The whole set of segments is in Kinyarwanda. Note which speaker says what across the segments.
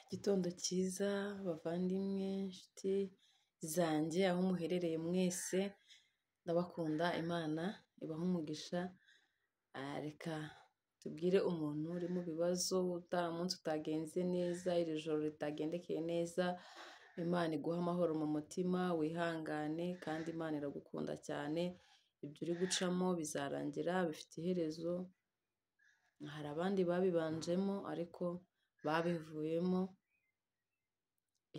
Speaker 1: Igitondo cyiza bavandimwe, inshuti zanjye, aho muherereye mwese, ndabakunda, Imana ibahe umugisha. Reka tubwire umuntu uri mu bibazo, umunsi utagenze neza, iri joro ritagendekeye neza, Imana iguhe amahoro mu mutima, wihangane kandi Imana iragukunda cyane, ibyo uri gucamo bizarangira, bifite iherezo. Hari abandi babibanjemo ariko babivuyemo,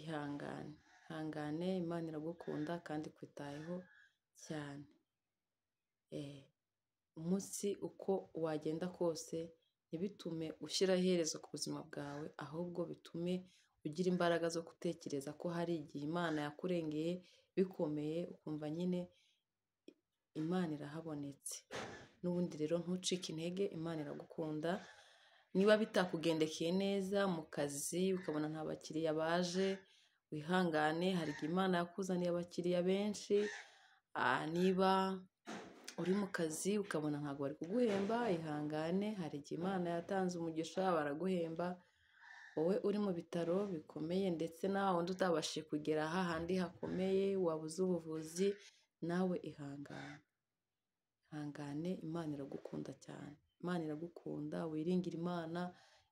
Speaker 1: ihangane, ihangane, Imana iragukunda kandi ikwitayeho cyane. Umunsi uko wagenda kose ntibitume ushyira iherezo ku buzima bwawe, ahubwo bitume ugira imbaraga zo gutekereza ko hari igihe Imana yakurengeye bikomeye, ukumva nyine Imana irahabonetse. N'ubundi rero ntucike intege, Imana iragukunda. Niba bitakugendekeye neza mu kazi, ukabona nta bakiriya baje, wihangane, hari igihe Imana yakuzaniye abakiriya benshi. Niba uri mu kazi ukabona ntabwo bari kuguhemba, ihangane, hari igihe Imana yatanze umugisha baraguhemba. Wowe uri mu bitaro bikomeye ndetse nawe wundi utabashije kugera hahandi hakomeye, wabuze ubuvuzi, nawe ihangane, ihangane, Imana iragukunda cyane, Imana iragukunda, wiringire Imana,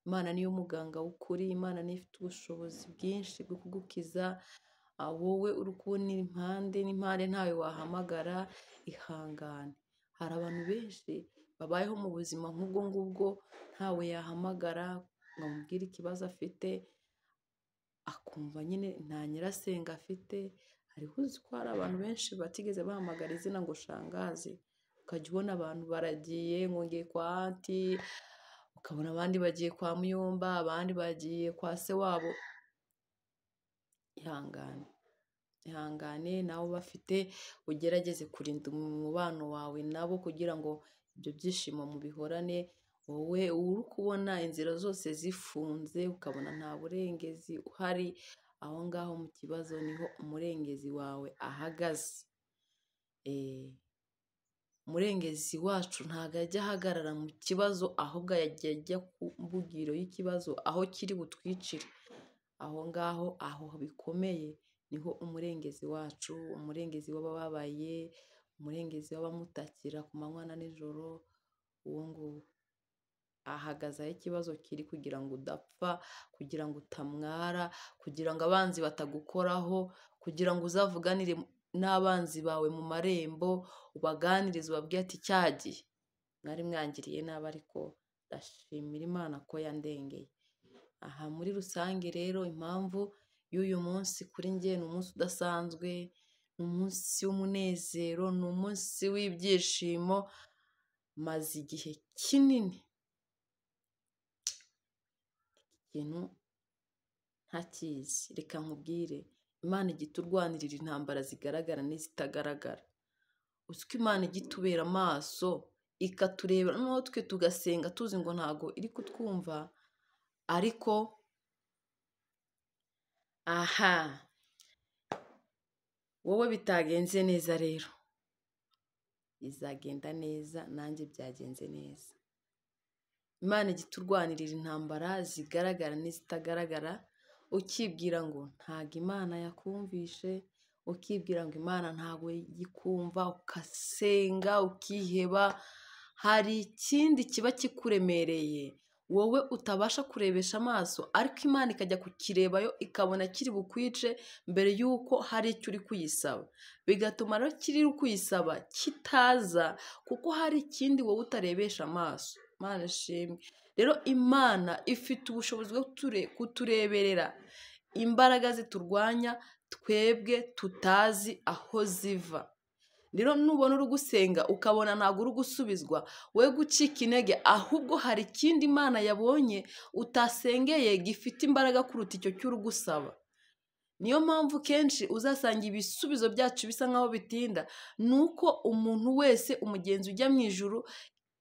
Speaker 1: Imana niyo muganga w'ukuri, Imana niyo ifite ubushobozi bwinshi bwo kugukiza. Wowe uri kubona impande n'impande ntawe wahamagara, ihangane. Hari abantu benshi babayeho mu buzima nk'ubwo ngubwo, ntawe yahamagara ngo amubwire ikibazo afite, akumva nyine nta nyirasenga afite. Hariho uzi ko hari abantu benshi batigeze bahamagara izina ngo shangazi, ukajya ubona abantu baragiye ngo ngiye kwa anti, ukabona abandi bagiye kwa muyomba, abandi bagiye kwa se wabo. Ihangane, ihangane, nawe ubafite ugerageze kurinda umubano wawe nabo kugira ngo ibyo byishimo mubihorane. Wowe uri kubona inzira zose zifunze, ukabona nta burengezi uhari, aho ngaho mu kibazo niho umurengezi wawe ahagaze. Umurengezi wacu ntabwo ajya ahagarara mu kibazo, ahubwo ajya ajya ku mbugiro y'ikibazo, aho kiri butwicire. Aho ngaho, aho bikomeye, niho umurengezi wacu, umurengezi w'abababaye, umurengezi w'abamutakira ku manywa na nijoro, uwo nguwo ahagaze aho ikibazo kiri kugira ngo udapfa, kugira ngo utamwara, kugira ngo abanzi batagukoraho, kugira ngo uzavuganire n'abanzi bawe mu marembo, ubaganirize ubabwire ati cyagiye mwari mwangiriye nabi, ariko ndashimira Imana ko yandengeye. Aha muri rusange rero impamvu y'uyu munsi kuri njye ni umunsi udasanzwe, ni umunsi w'umunezero, ni umunsi w'ibyishimo. Maze igihe kinini ikintu ntakizi. Reka nkubwire, Imana ijya iturwanirira intambara zigaragara n'izitagaragara. Uzi ko Imana ijya itubera amaso, ikatureba, noneho twe tugasenga tuzi ngo ntago iri kutwumva, ariko aha wowe bitagenze neza rero bizagenda neza, nanjye byagenze neza. Imana ijya iturwanirira intambara zigaragara n'izitagaragara, ukibwira ngo ntago Imana yakumvishe, ukibwira ngo Imana ntago ikumva, ugasenga ukiheba. Hari ikindi kiba kikuremereye wowe utabasha kurebesha amaso, ariko Imana ikajya kukirebayo ikabona kiri bukwice mbere y'uko hari icyo uri kuyisaba, bigatuma rero kiri kuyisaba kitaza, kuko hari ikindi wowe utarebesha amaso. Imana ishimwe. Rero Imana ifite ubushobozi bwo kutureberera imbaraga ziturwanya twebwe tutazi aho ziva. Rero nubona uri gusenga ukabona ntabwo uri gusubizwa, we gucika intege, ahubwo hari ikindi Imana yabonye utasengeye gifite imbaraga kuruta icyo cy'uri gusaba. Niyo mpamvu kenshi uzasanga ibisubizo byacu bisa nkaho bitinda, ni uko umuntu wese umugenzi ujya mu ijuru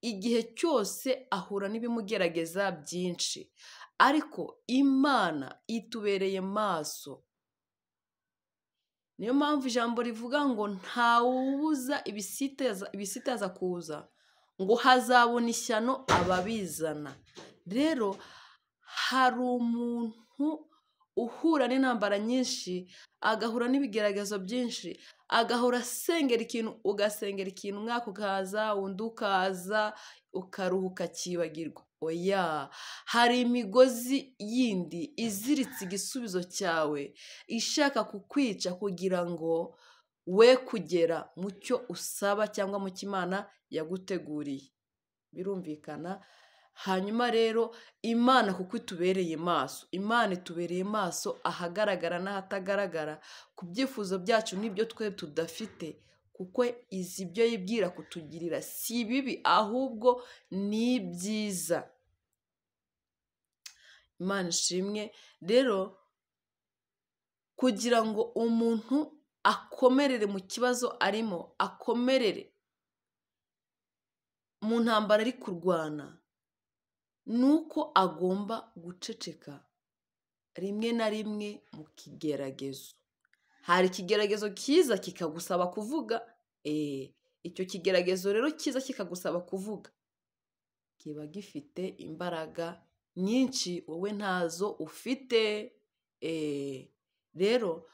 Speaker 1: igihe cyose ahura n'ibimugerageza byinshi, ariko Imana itubereye maso. Niyo mpamvu ijambo rivuga ngo ntawubuza ibisitaza kuza, ngo hazabona ishyano ababizana. Rero hari umuntu uhura n'intambara nyinshi, agahura n'ibigeragezo byinshi, agahora asengera ikintu, ugasengera ikintu umwaka ukaza, undi ukaza, ukaruhuka ukakibagirwa. Oya, hari imigozi yindi iziritse igisubizo cyawe, ishaka kukwica kugira ngo we kugera mu cyo usaba cyangwa mu cyo Imana yaguteguriye. Birumvikana. Hanyuma rero Imana kuko itubereye maso, Imana itubereye maso ahagaragara n'ahatagaragara, ku byifuzo byacu n'ibyo twe tudafite, kuko izi ibyo yibwira kutugirira si bibi ahubwo ni ibyiza. Imana ishimwe. Rero kugira ngo umuntu akomerere mu kibazo arimo, akomerere mu ntambara ari kurwana, nuko agomba guceceka rimwe na rimwe mu kigeragezo. Hari ikigeragezo cyiza kikagusaba kuvuga, icyo kigeragezo rero cyiza kikagusaba kuvuga kiba gifite imbaraga nyinshi wowe ntazo ufite. Rero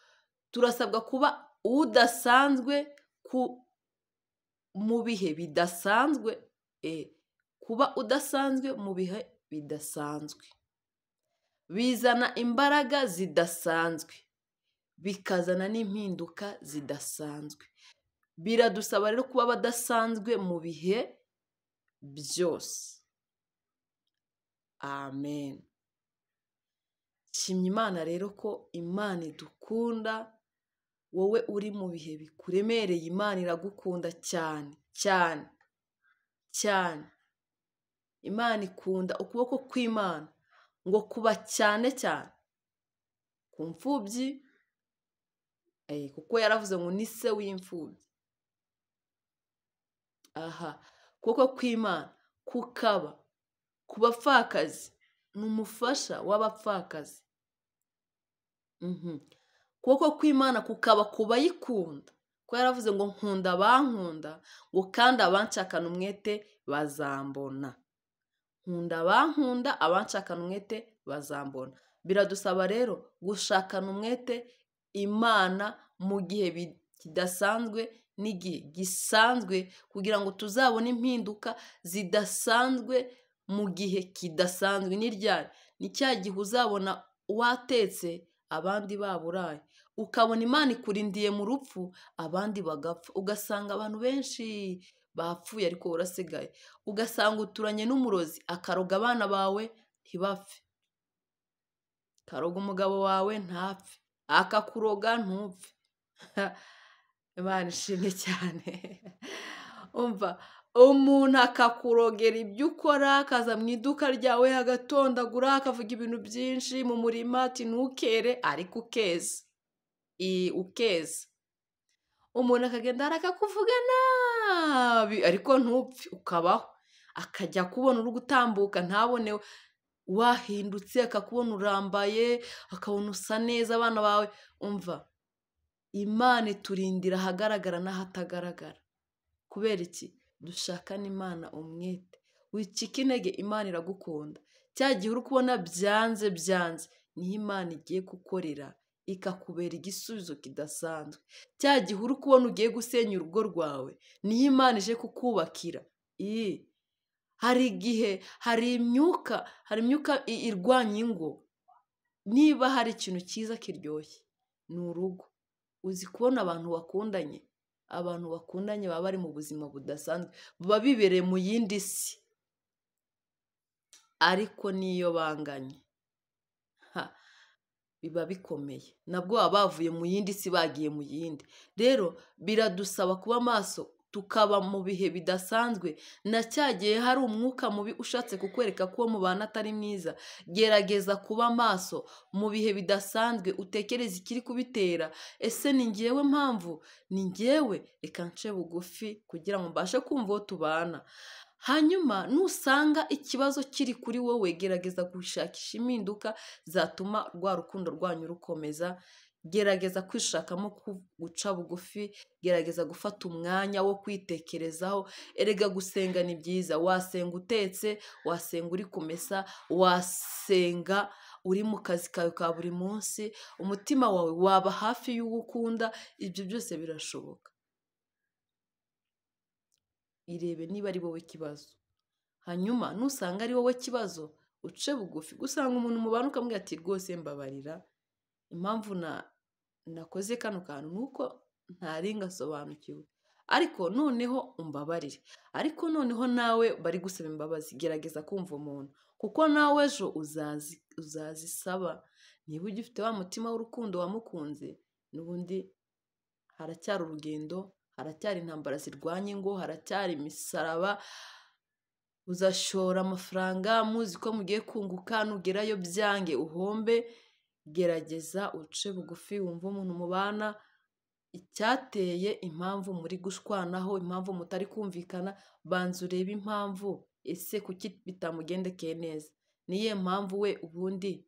Speaker 1: turasabwa kuba udasanzwe mu bihe bidasanzwe, kuba udasanzwe mu bihe bidasanzwe bizana imbaraga zidasanzwe, bikazana n'impinduka zidasanzwe. Biradusaba rero kuba abadasanzwe mu bihe byose. Amen. Nshimye Imana rero ko Imana idukunda. Wowe uri mu bihe bikuremereye, Imana iragukunda cyane cyane cyane. Imana ikunda ukuboko kw'Imana ngo kuba cyane cyane ku mfubyi, kuko yaravuze ngo ni se w'imfubyi. Aha, ukuboko kw'Imana kukaba ku bapfakazi, ni umufasha w'abapfakazi. Ukuboko kw'Imana kukaba ku bayikunda, kuko yaravuze ngo nkunda abankunda, ngo kandi abanshakana umwete bazambona. Nkunda abankunda, abanshakana umwete bazambona. Biradusaba rero gushakana umwete Imana mu gihe kidasanzwe n'igihe gisanzwe, kugira ngo tuzabone impinduka zidasanzwe mu gihe kidasanzwe. Ni ryari? Ni cya gihe uzabona watetse abandi baburaye, ukabona Imana ikurindiye mu rupfu abandi bagapfa, ugasanga abantu benshi bapfuye ariko urasigaye, ugasanga uturanye n'umurozi akaroga abana bawe ntibapfe, akaroga umugabo wawe ntapfe, akakuroga ntupfe. Imana ishimwe cyane. Umva, umuntu akakurogera ibyo ukora, akaza mu iduka ryawe agatondagura, akavuga ibintu byinshi mu murima ati ntukere, ariko ukeza, ukeza. Umuntu akagenda arakakuvuga nabi ariko ntupfe, ukabaho. Akajya kubona uri gutambuka ntabone wahindutse, akakubona urambaye, akabona usa neza, abana bawe. Umva, Imana iturindira ahagaragara n'ahatagaragara. Kubera iki? Dushakane Imana umwete. Wicika intege, Imana iragukunda. Cya gihe uri kubona byanze byanze, niho Imana igiye gukorera ikakubera igisubizo kidasanzwe. Cya gihe uri kubona ugiye gusenya urugo rwawe, niho Imana ije kukubakira. Hari igihe hari imyuka irwanya ingo. Niba hari ikintu cyiza kiryoshye ni urugo. Uzi kubona abantu bakundanye, abantu bakundanye baba bari mu buzima budasanzwe, baba bibereye mu yindi si, ariko niyo banganye biba bikomeye, nabwo baba bavuye mu yindi si bagiye mu yindi. Rero biradusaba kuba maso, tukaba mu bihe bidasanzwe. Na cya gihe hari umwuka mubi ushatse kukwereka ko uwo mubana atari mwiza, gerageza kuba maso mu bihe bidasanzwe, utekereze ikiri kubitera. Ese ni njyewe mpamvu? Ni njyewe? Reka nce bugufi kugira ngo mbashe kumva uwo tubana. Hanyuma nusanga ikibazo kiri kuri wowe, gerageza gushakisha impinduka zatuma rwa rukundo rwanyu rukomeza. Gerageza kwishakamo guca bugufi, gerageza gufata umwanya wo kwitekerezaho. Erega gusenga ni byiza, wasenga utetse, wasenga uri kumesa, wasenga uri mu kazi kawe ka buri munsi, umutima wawe waba hafi y'uwo ukunda, ibyo byose birashoboka. Irebe niba ari wowe kibazo, hanyuma nusanga ari wowe kibazo uce bugufi. Gusanga umuntu mubana ukamubwira ati rwose mbabarira, impamvu nakoze kano kantu ni uko ntari ngasobanukiwe, ariko noneho umbabarire. Ariko noneho nawe bari gusaba imbabazi, gerageza kumva umuntu, kuko nawe ejo uzazisaba. Niba ugifite wa mutima w'urukundo wamukunze, n'ubundi haracyari urugendo, haracyari intambara zirwanya ingo, haracyari imisaraba, uzashora amafaranga muzi ko mugiye kunguka, nugerayo byange uhombe. Gerageza uce bugufi, wumve umuntu mubana, icyateye impamvu muri gushwanaho, impamvu mutari kumvikana, banza urebe impamvu, ese kuki bitamugendekeye neza, niyo mpamvu we ubundi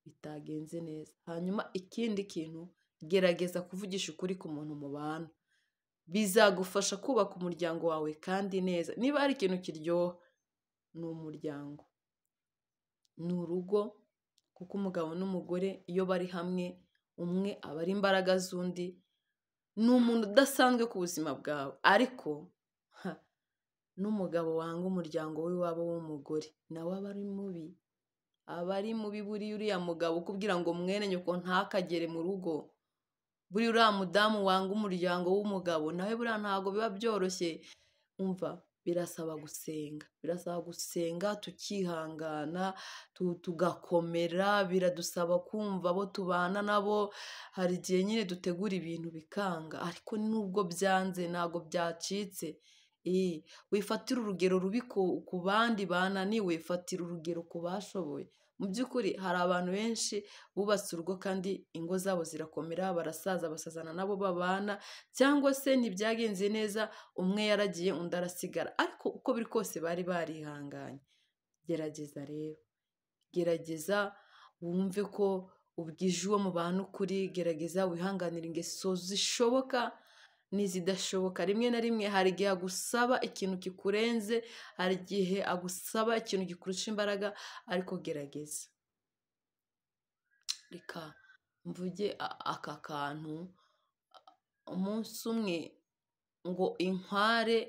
Speaker 1: bitagenze neza. Hanyuma ikindi kintu, gerageza kuvugisha ukuri ku muntu mubana, bizagufasha kubaka umuryango wawe kandi neza. Niba hari ikintu kiryoha ni umuryango, ni urugo, kuko umugabo n'umugore iyo bari hamwe, umwe aba ari imbaraga z'undi, ni umuntu udasanzwe ku buzima bwawe. Ariko n'umugabo wanga umuryango w'iwabo w'umugore nawe aba ari mubi, aba ari mubi. Buriya uriya mugabo ukubwira ngo mwene nyoko ntakagere mu rugo, buriya uriya mudamu wanga umuryango w'umugabo nawe buriya ntabwo biba byoroshye. Umva, birasaba gusenga, birasaba gusenga tukihangana, tugakomera, biradusaba kumva abo tubana nabo. Hari igihe nyine dutegura ibintu bikanga, ariko nubwo byanze ntabwo byacitse. Wifatira urugero rubi ku bandi bananiwe, fatira urugero ku bashoboye. Mu by'ukuri hari abantu benshi bubatse urugo kandi ingo zabo zirakomera, barasaza basazana nabo babana, cyangwa se ntibyagenze neza, umwe yaragiye undi arasigara, ariko uko biri kose bari barihanganye. Gerageza rero, gerageza wumve ko ubwije uwo mubana ukuri, gerageza wihanganire ingeso zishoboka n'izidashoboka. Rimwe na rimwe hari igihe agusaba ikintu kikurenze, hari igihe agusaba ikintu gikurusha imbaraga, ariko gerageza. Reka mvuge aka kantu, umunsi umwe ngo inkware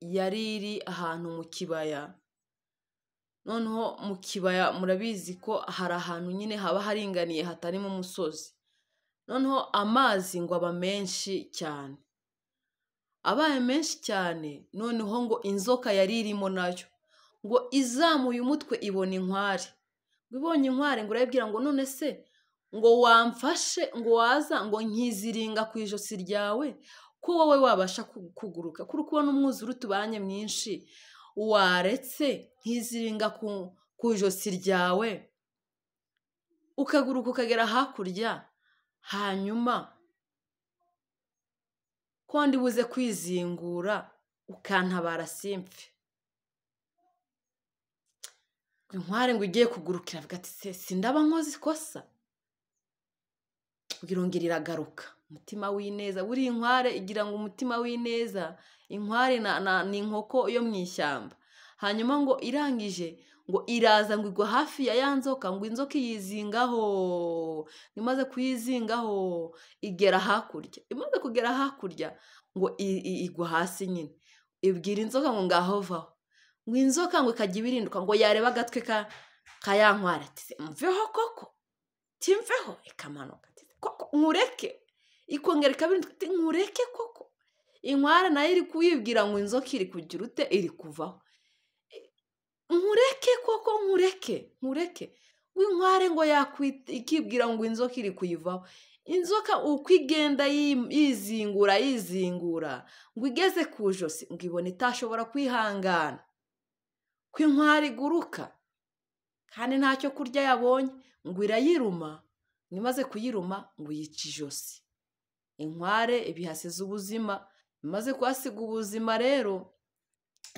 Speaker 1: yari iri ahantu mu kibaya. Noneho mu kibaya murabizi ko hari ahantu nyine haba haringaniye hatarimo umusozi. Noneho amazi ngo aba menshi cyane, abaye menshi cyane, noneho ngo inzoka yari irimo nayo ngo izamuye umutwe ibona inkware. Ngo ibonye inkware ngo urayibwira ngo none se ngo wamfashe, ngo waza ngo nkiziringa ku ijosi ryawe, ko wowe wabasha kuguruka, kuri kubona umwuzure utubanye mwinshi, waretse nkiziringa ku ijosi ryawe ukaguruka ukagera hakurya, hanyuma ko ndibuze kwizingura ukantabara simpfe. Inkware ngo igiye kugurukira avuga ati sindaba nkoze ikosa, irongera iragaruka. Umutima w'ineza, buriya inkware igira ngo umutima w'ineza, inkware ni inkoko yo mu ishyamba. Hanyuma ngo irangije ngo iraza ngo igwa hafi ya ya nzoka, ngo inzoka iyizingaho, imaze kuyizingaho igera hakurya, imaze kugera hakurya ngo igwa hasi nyine, ibwira inzoka ngo ngaho vaho, ngo inzoka ngo ikajya ibirinduka, ngo yareba agatwe ka ya nkware ati mveho koko, timveho, ikamanuka ati koko nkureke, ikongera ikabirinduka ati nkureke koko. Inkware nayo iri kuyibwira ngo inzoka iri kugira ute, iri kuvaho, nkureke koko, nkureke, nkureke. Inkware ngo ikibwira ngo inzoka iri kuyivaho, inzoka uko igenda yizingura yizingura ngo igeze ku ijosi ngo ibone itashobora kwihangana, ko inkware iguruka kandi ntacyo kurya yabonye, ngo irayiruma, imaze kuyiruma ngo yica ijosi. Inkware ibihasize ubuzima, imaze kuhasiga ubuzima rero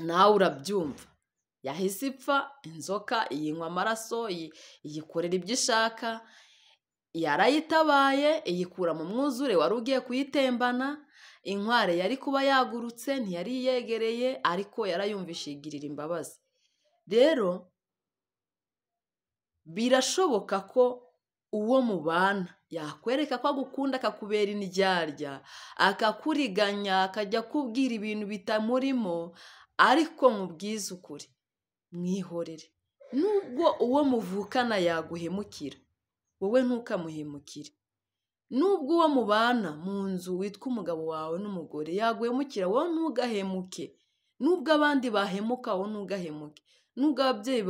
Speaker 1: nawe urabyumva, yahise ipfa. Inzoka iyinywa amaraso, iyikorera ibyo ishaka, yarayitabaye iyikura mu mwuzure wari ugiye kuyitembana. Inkware yari kuba yagurutse ntiyari yegereye, ariko yarayumvishe igirira imbabazi. Rero Birashoboka ko uwo mubana yakwereka ko agukunda, akakubera indyarya, akakuriganya, akajya akubwira ibintu bitamurimo, ariko mubwize ukuri, mwihorere. Nubwo uwo muvukana yaguhemukira, wowe ntukamuhemukire. Nubwo uwo mubana mu nzu witwa umugabo wawe n'umugore yaguhemukira, wowe ntugahemuke. Nubwo abandi bahemuka, wowe ntugahemuke. Nubwo ababyeyi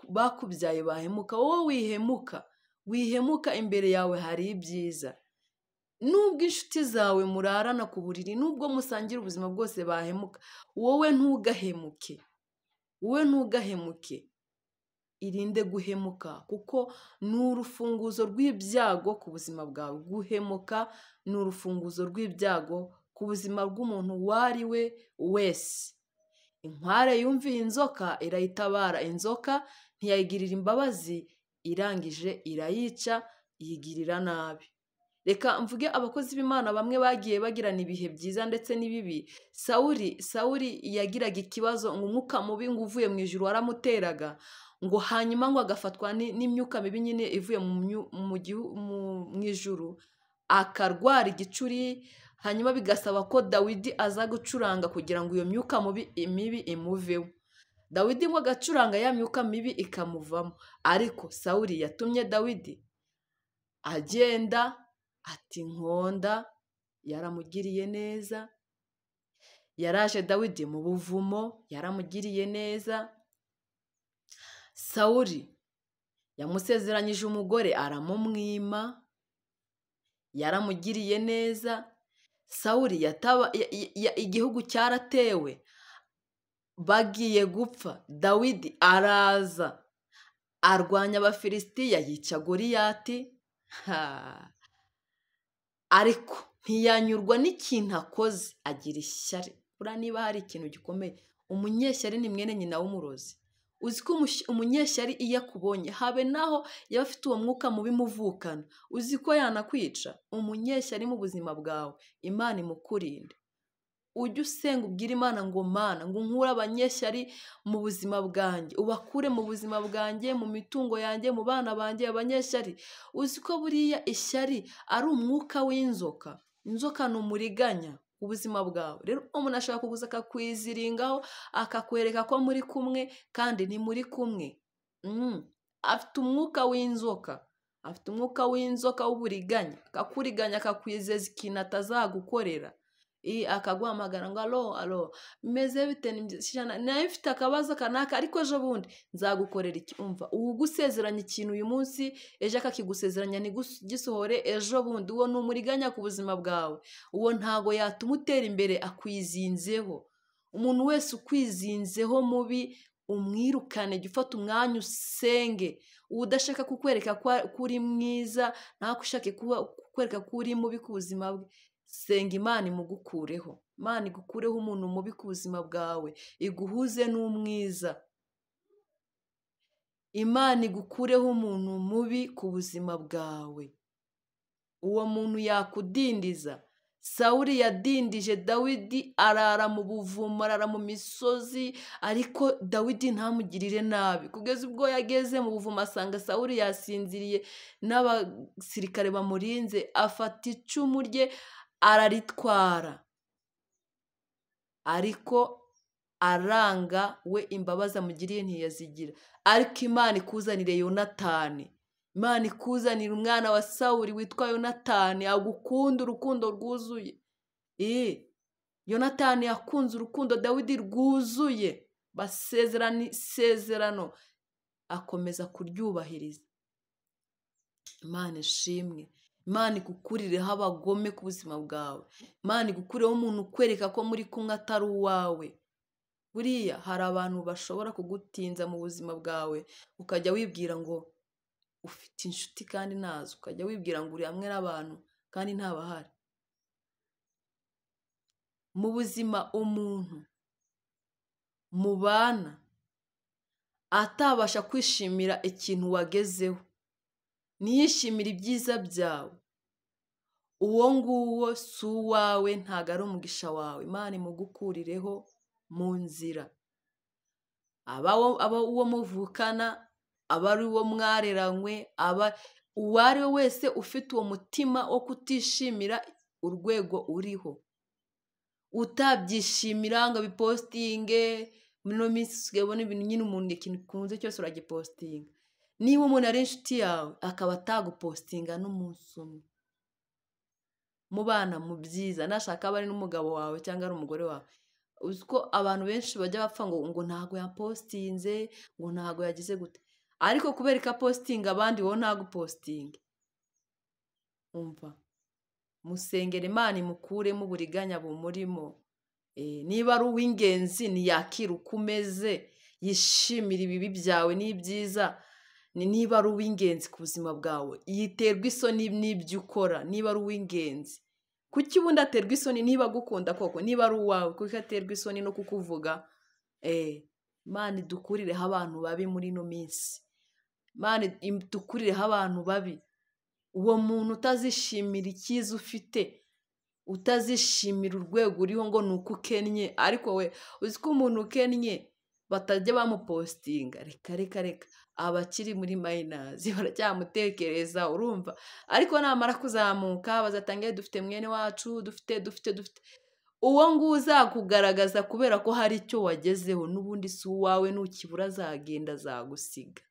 Speaker 1: bakubyaye bahemuka, wowe wihemuka. Wihemuka, imbere yawe hari ibyiza. Nubwo inshuti zawe murarana ku buriri, nubwo musangira ubuzima bwose bahemuka, wowe ntugahemuke. Wowe ntugahemuke. Irinde guhemuka, kuko ni urufunguzo rw'ibyago ku buzima bwawe. Guhemuka ni urufunguzo rw'ibyago ku buzima bw'umuntu uwo ari we wese. Inkware yumviye inzoka irayitabara, inzoka ntiyayigirira imbabazi, irangije irayica, yigirira nabi. Reka mvuge abakozi b'Imana bamwe bagiye bagirana ibihe byiza ndetse n'ibibi. Sawuli yagiraga ikibazo ngo umwuka mubi ngo uvuye mu ijuru waramuteraga, ngo hanyuma ngo agafatwa n'imyuka mibi nyine ivuye mu ijuru, akarwara igicuri, hanyuma bigasaba ko Dawidi aza gucuranga kugira ngo iyo myuka mibi imuveho. Dawidi ngo agacuranga ya myuka mibi ikamuvamo. Ariko Sawuli yatumye Dawidi agenda ati nkonda, yaramugiriye neza. Yaraje Dawidi mu buvumo, yaramugiriye neza. Sawuli yamusezeranyije umugore aramumwima, yaramugiriye neza. Sawuli igihugu cyaratewe, bagiye gupfa, Dawidi araza arwanya Abafilisitiya, yica Goliyati. Ariko ntiyanyurwa n'ikintu akoze, agira ishyari. Buriya niba hari ikintu gikomeye, umunyeshyari ni mwene nyina w'umurozi. Uzi ko umunyeshyari iyo akubonye, habe naho yaba afite uwo mwuka mubi muvukana, uzi ko yanakwica. Umunyeshyari mu buzima bwawe, Imana imukurinde. Ujye usenga ubwire Imana ngo Mana, ngo nkure abanyeshyari mu buzima bwanjye, ubakure mu buzima bwanjye, mu mitungo yanjye, mu bana banjye, abanyeshyari. Uzi ko buriya ishyari ari umwuka w'inzoka. Inzoka ni umuriganya ubuzima bwawe. Rero umuntu ashobora kuguza akakwiziringaho, akakwereka ko muri kumwe kandi ntimuri kumwe. Afite umwuka w'inzoka, afite umwuka w'inzoka w'uburiganya, akakuriganya, akakwizeza ikintu atazagukorera. Akaguhamagara ngo alo alo, bimeze bite, nawe mfite akabazo kanaka, ariko ejo bundi nzagukorera iki. Umva, uwugusezeranya ikintu uyu munsi, ejo akakigusezeranya ntigisohore ejo bundi, uwo ni umuriganya ku buzima bwawe. Uwo ntago yatuma utera imbere, akwizinzeho. Umuntu wese ukwizinzeho mubi, umwirukane, jya ufata umwanya usenge. Udashaka kukwereka ko uri mwiza, ntakushake kukwereka ko uri mubi ku buzima bwe, senga Imana imugukureho. Imana igukureho umuntu mubi ku buzima bwawe, iguhuze n'umwiza. Imana igukureho umuntu mubi ku buzima bwawe. Uwo muntu yakudindiza. Sawuli yadindije Dawidi, arara mu buvumo, arara mu misozi, ariko Dawidi ntamugirire nabi. Kugeza ubwo yageze mu buvumo asanga Sawuli yasinziriye n'abasirikare bamurinze, afata icumu rye araritwara, ariko aranga we, imbabazi amugiriye ntiyazigira. Ariko Imana ikuzanire Yonatani, Imana ikuzanire umwana wa Sawuli witwa Yonatani, agukunda urukundo rwuzuye. Yonatani yakunze urukundo Dawidi rwuzuye, basezerana isezerano, akomeza kuryubahiriza. Imana ishimwe. Imana igukurireho abagome ku buzima bwawe. Imana igukurireho umuntu ukwereka ko muri kumwe atari uwawe. Buriya hari abantu bashobora kugutinza mu buzima bwawe, ukajya wibwira ngo ufite inshuti kandi ntazo, ukajya wibwira ngo uri hamwe n'abantu kandi ntabahari. Mu buzima umuntu mubana atabasha kwishimira ikintu wagezeho, ntiyishimire ibyiza byawe, uwo nguwo si uwawe, ntago ari umugisha wawe. Imana imugukurireho mu nzira. Aba uwo muvukana, aba ari uwo mwareranywe, aba uwo ari we wese ufite uwo mutima wo kutishimira urwego uriho, utabyishimira ngo abipositinge. Muri ino minsi usigaye ubona ibintu nyine umuntu ikintu ukunze cyose uragipositinga. Niba umuntu ari inshuti yawe akaba atagupositinga n'umunsi umwe, mubana mu byiza, nashaka aba ari n'umugabo wawe cyangwa ari umugore wawe. Uzi ko abantu benshi bajya bapfa ngo ntago yapositinze, ngo ntago yagize gute, ariko kubera ko apositinga abandi wowe ntagupositinge. Umva, musengera Imana imukuremo uburiganya bumurimo. Niba ari uw'ingenzi ntiyakira uko umeze, yishimira ibibi byawe n'ibyiza. Niba ari uw'ingenzi ku buzima bwawe, yiterwa isoni n'ibyo ukora. Niba ari uw'ingenzi, kuki ubundi aterwa isoni niba agukunda koko? Niba ari uwawe, kuki aterwa isoni no kukuvuga? Imana idukurireho abantu babi muri ino minsi. Imana idukurireho abantu babi. Uwo muntu utazishimira icyiza ufite, utazishimira urwego uriho ngo ni uko ukennye, ariko we uzi ko umuntu ukennye batajya bamupositinga, reka reka reka, abakiri muri mayinazi baracyamutekereza, urumva. Ariko namara kuzamuka bazatangira dufite mwene wacu, dufite dufite dufite. Uwo nguwo uzakugaragaza kubera ko hari icyo wagezeho, n'ubundi si uwawe, nukibura azagenda azagusiga.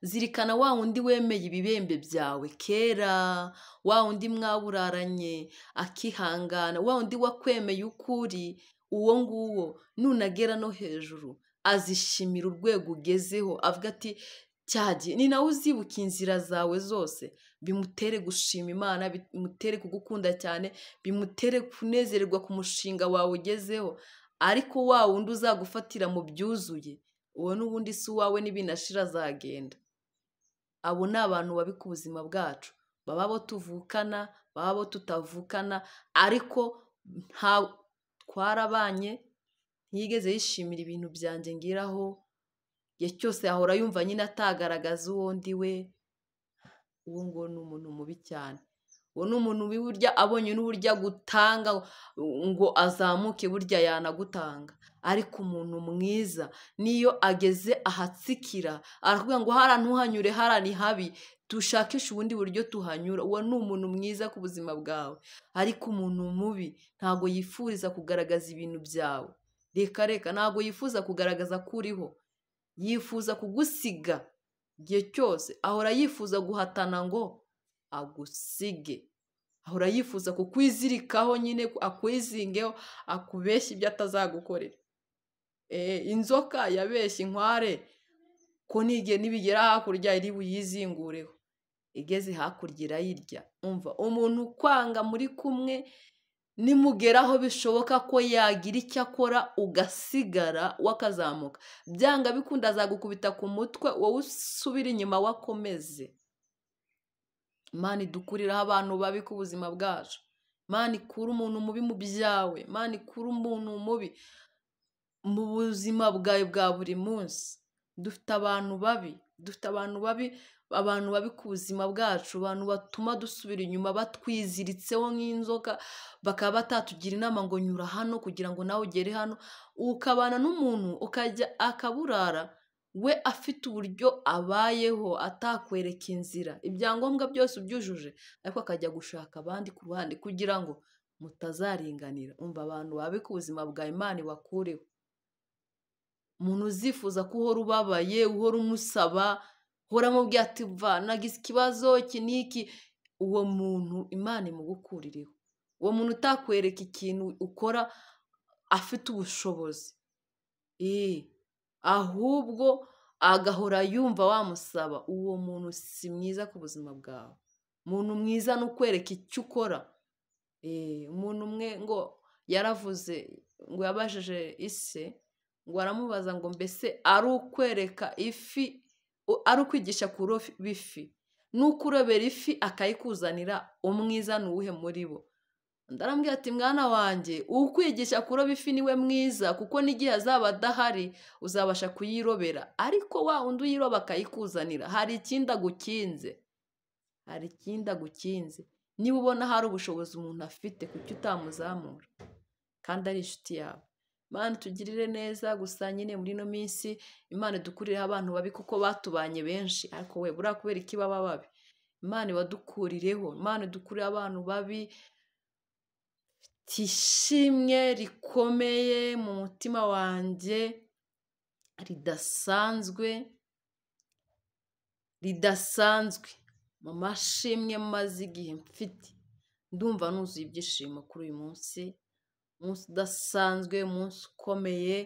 Speaker 1: Zirikana wa wundi wemeye ibibembe byawe kera, wa wundi mwaburaranye akihangana, wa wundi wakwemeye ukuri, uwo nguwo nunagera no hejuru azishimira urwego ugezeho, avuga ati cyagiye. Ni nawe uzibuka inzira zawe zose, bimutere gushima Imana, bimutere kugukunda cyane, bimutere kunezererwa ku mushinga wawe ugezeho. Ariko wa wundi uzagufatira mu byuzuye, uwo n'ubundi si uwawe, n'ibinashira azagenda. Abo ni abantu babi ku buzima bwacu, baba abo tuvukana, baba abo tutavukana, ariko nta twarabanye, ntiyigeze yishimira ibintu byanjye ngiraho, igihe cyose ahora yumva nyine atagaragaza uwo ndi we. Uwo nguwo ni umuntu mubi cyane. Uwo ni umuntu mubi, burya abonye n'uburyo agutanga ngo azamuke, burya yanagutanga. Ariko umuntu mwiza niyo ageze ahatsikira arakubwira ngo hara ntuhanyure, hara ni habi, dushakishe ubundi buryo tuhanyura. Uwo ni umuntu mwiza ku buzima bwawe. Ariko umuntu mubi ntago yifuriza kugaragaza ibintu byawe, reka reka, ntago yifuza kugaragaza ko uriho, yifuza kugusiga igihe cyose. Ahora yifuza guhatana ngo agusige, ahora yifuza kukwizirikaho nyine, akwizingeho, akubeshye ibyo atazagukorera. Inzoka yabeshye inkware ko n'igihe nibigera hakurya iri buyizingureho, igeze hakurya irayirya. Umva, umuntu ukwanga muri kumwe, nimugeraho bishoboka ko yagira icyo akora ugasigara wakazamuka, byanga bikunda azagukubita ku mutwe, wowe usubira inyuma wakomeze. Imana idukuriraho abantu babi ku buzima bwacu. Imana ikura umuntu mubi mu byawe. Imana ikura umuntu mubi mu buzima bwawe bwa buri munsi. Dufite abantu babi, dufite abantu babi, abantu babi ku buzima bwacu, abantu batuma dusubira inyuma, batwiziritseho nk'inzoka, bakaba batatugira inama ngo nyura hano kugira ngo nawe ugere hano. Ukabana n'umuntu ukajya akaburara, we afite uburyo abayeho atakwereka inzira, ibyangombwa byose ubyujuje, ariko akajya gushaka abandi ku ruhande kugira ngo mutazaringanira. Umva, abantu babi ku buzima bwa Imana ibakureho. Umuntu uzifuza ko uhora ubabaye, uhora umusaba, uhora amubwira ati va nagize ikibazo iki n'iki, uwo muntu Imana imugukurireho. Uwo muntu utakwereka ikintu ukora afite ubushobozi, ahubwo agahora yumva wamusaba, uwo muntu si mwiza ku buzima bwawe. Umuntu mwiza ni ukwereka icyo ukora. Umuntu umwe ngo yaravuze ngo yabajije ise, ngo aramubaza ngo mbese ari ukwereka ifi, ari ukwigisha kuroba ifi, n'ukurobera ifi akayikuzanira, umwiza ni uwuhe muri bo? Ndarambwira ati mwana wanjye, ukwigisha kuroba ifi niwe mwiza, kuko n'igihe azaba adahari uzabasha kuyirobera, ariko wa wundi uyiroba akayikuzanira hari ikindi agukinze, hari ikindi agukinze. Niba ubona hari ubushobozi umuntu afite, kuki utamuzamura kandi ari inshuti yawe? Imana itugirire neza, gusa nyine muri ino minsi Imana idukurireho abantu babi kuko batubanye benshi, ariko we buriya kubera iki baba babi? Imana ibadukurireho, Imana idukurireho abantu babi. Mfite ishimwe rikomeye mu mutima wanjye ridasanzwe, ridasanzwe mu mashimwe maze igihe mfite, ndumva nuzuye ibyishimo kuri uyu munsi, umunsi udasanzwe, umunsi ukomeye.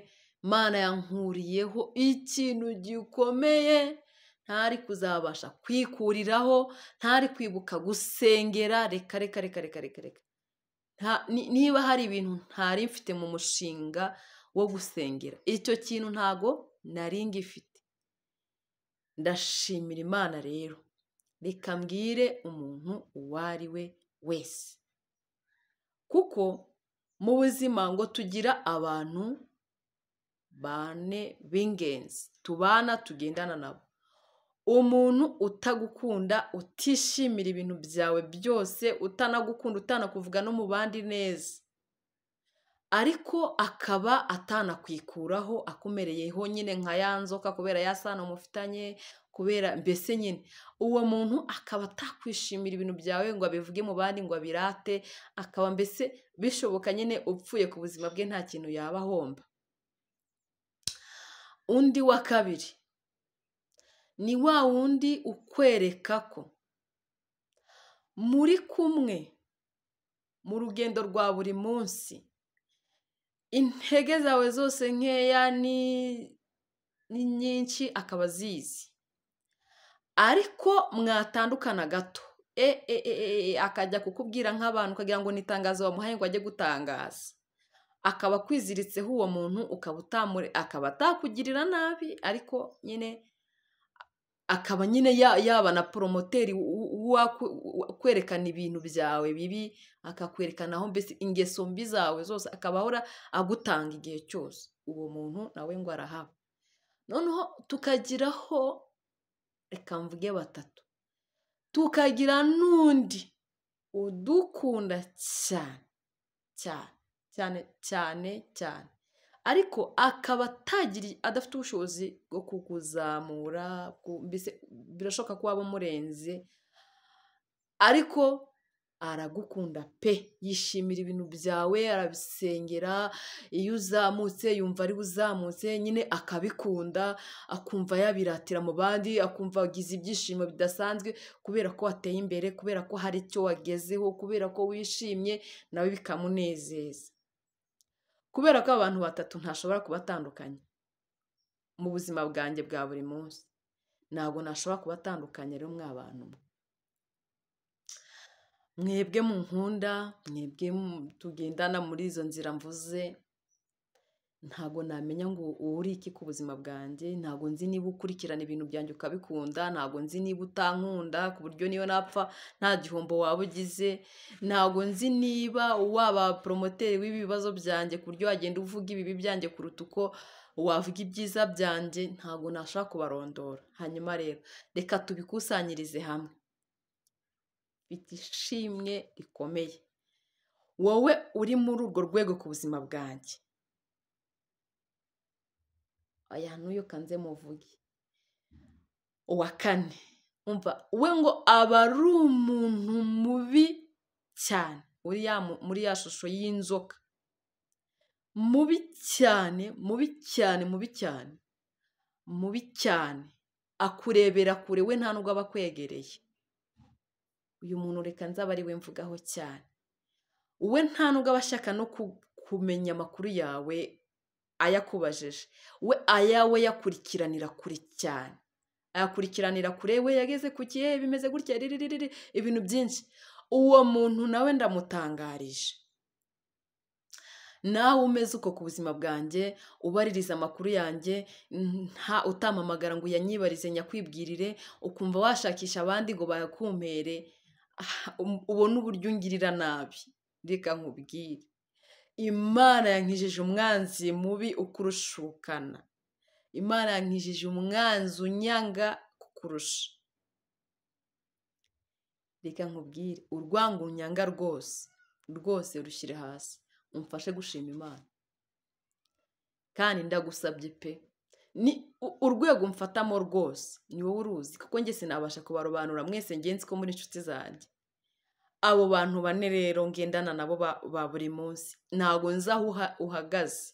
Speaker 1: Imana yankuriyeho ikintu gikomeye ntari kuzabasha kwikuriraho, ntari kwibuka gusengera, reka reka reka reka reka reka. Niba hari ibintu ntari mfite mu mushinga wo gusengera, icyo kintu ntago nari ngifite. Ndashimira Imana rero, reka mbwire umuntu uwo ari we wese, kuko mu buzima ngo tugira abantu bane b'ingenzi tubana, tugendana nabo. Umuntu utagukunda, utishimira ibintu byawe byose, utanagukunda, utanakuvuga no mu bandi neza, ariko akaba atanakwikuraho, akumereyeho nyine nka ya nzoka kubera ya sano mufitanye, kubera mbese nyine uwo muntu akaba atakwishimira ibintu byawe ngo abivuge mu bandi, ngo abirate, akaba mbese bishoboka nyine upfuye ku buzima bwe nta kintu yaba ahomba. Undi wa kabiri ni wa wundi ukwereka ko muri kumwe mu rugendo rwa buri munsi, intege zawe zose nkeya ni nyinshi akaba azizi, ariko mwatandukana gato akajya kukubwira nk'abantu ukagira ngo ni itangazo bamuhaye ngo ajye gutangaza, akaba akwiziritseho uwo muntu, ukaba akaba atakugirira nabi, ariko nyine akaba nyine yaba na poromoteri kwerekana ibintu byawe bibi, akakwerekana aho mbese ingeso mbi zawe zose, akaba ahora agutanga igihe cyose. Uwo muntu nawe ngo arahaba. Noneho tukagiraho, reka mvuge batatu, tukagira n'undi udukunda cyane cyane cyane cyane cyane, ariko akaba adafite ubushobozi bwo kukuzamura, mbese birashoboka ko waba umurenze, ariko aragukunda pe, yishimira ibintu byawe, arabisengera, iyo uzamutse yumva ari uzamutse nyine akabikunda, akumva yabiratira mu bandi, akumva agize ibyishimo bidasanzwe kubera ko wateye imbere, kubera ko hari icyo wagezeho, kubera ko wishimye, nawe bikamunezeza. Kubera ko abantu batatu ntashobora kubatandukanya mu buzima bwanjye bwa buri munsi, ntabwo nashobora kubatandukanya rero mwa bantu mwebwe munkunda, mwebwe tugendana muri izo nzira mvuze, ntabwo namenya ngo uri iki ku buzima bwanjye, ntabwo nzi niba ukurikirana ibintu byanjye ukabikunda, ntabwo nzi niba utankunda ku buryo niyo napfa nta gihombo waba ugize, ntabwo nzi niba waba poromoteri w'ibibazo byanjye ku buryo wagenda uvuga ibibi byanjye kuruta uko wavuga ibyiza byanjye, ntabwo nashobora kubarondora. Hanyuma rero reka tubikusanyirize hamwe. Mfite ishimwe rikomeye, wowe uri muri urwo rwego ku buzima bwanjye, aya n'uyu kanze muvuge. Uwa kane, umva we ngo aba ari umuntu mubi cyane, muri ya shusho y'inzoka, mubi cyane, mubi cyane, mubi cyane, mubi cyane, akurebera kure, we nta nubwo aba akwegereye. Uyu muntu reka nzaba ari we mvugaho cyane, we nta nubwo aba ashaka no kumenya amakuru yawe ayakubajije, we ayawe yakurikiranira kure cyane, ayakurikiranira kure, we yageze ku kihe, bimeze gutya, ririririr, ibintu byinshi. Uwo muntu nawe ndamutangarije. Nawe umeze uko ku buzima bwanjye, ubaririza amakuru yanjye, nta utampamagara ngo uyanyibarize nyakwibwirire, ukumva washakisha abandi ngo bayakumpere, ubone uburyo ungirira nabi. Reka nkubwire, Imana yankijije umwanzi mubi ukurushukana, Imana yankijije umwanzi unyanga kukurusha. Reka nkubwire, urwango unyanga rwose rwose rushyire hasi, umfashe gushima Imana. Kandi ndagusabye pe, ni urwego mfatamo rwose ni wowe uruzi, kuko njye sinabasha kubarobanura mwese, ngenzi ko muri inshuti zanjye. Abo bantu bane rero ngendana nabo ba buri munsi, ntabwo nzi aho uhagaze.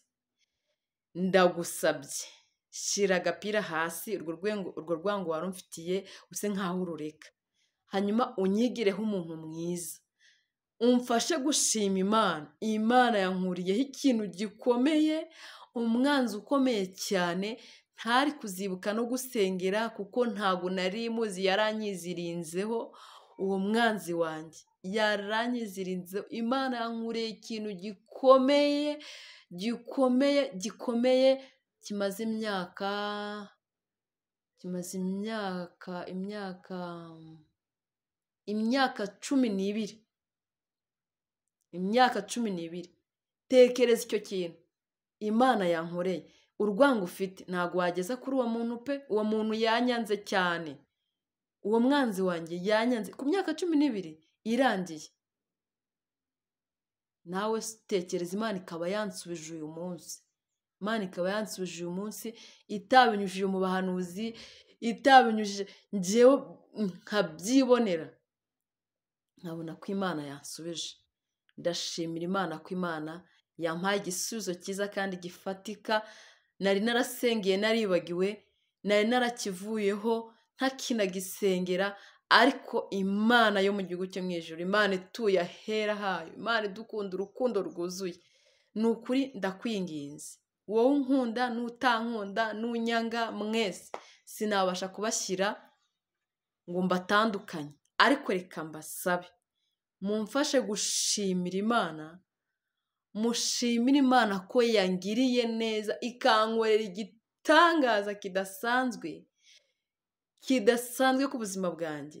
Speaker 1: Ndagusabye shyira agapira hasi, urwo rwango wari umfitiye use nkaho urureka, hanyuma unyigireho umuntu mwiza, umfashe gushima Imana. Imana yankuriyeho ikintu gikomeye, umwanzi ukomeye cyane ntari kuzibuka no gusengera, kuko ntabwo nari muzi, yaranyizirinzeho. Uwo mwanzi wanjye yaranyizirinzeho. Imana yankuriye ikintu gikomeye gikomeye gikomeye, kimaze imyaka imyaka 12, imyaka 12. Tekereza icyo kintu Imana yankoreye. Urwango ufite ntabwo wageza kuri uwo muntu pe, uwo muntu yanyanze cyane, uwo mwanzi wanjye yanyanze ku myaka 12 irangiye. Nawe tekereza, Imana ikaba yansubije uyu munsi, Imana ikaba yansubije uyu munsi, itabinyujije mu bahanuzi, itabinyujije njyewe nkabyibonera, nkabona ko Imana yansubije. Ndashimira Imana ko Imana yampaye igisubizo cyiza kandi gifatika. Nari narasengeye naribagiwe, nari narakivuyeho ntakinagisengera, ariko Imana yo mu gihugu cyo mu ijuru, Imana ituye ahera hayo, Imana idukunda urukundo rwuzuye, ni ukuri ndakwinginze, wowe unkunda n'utankunda n'unyanga mwese, sinabasha kubashyira ngo mbatandukanye, ariko reka mbasabe mumfashe gushimira Imana, mushimire Imana ko yangiriye neza, ikankorera igitangaza kidasanzwe, kidasanzwe ku buzima bwanjye,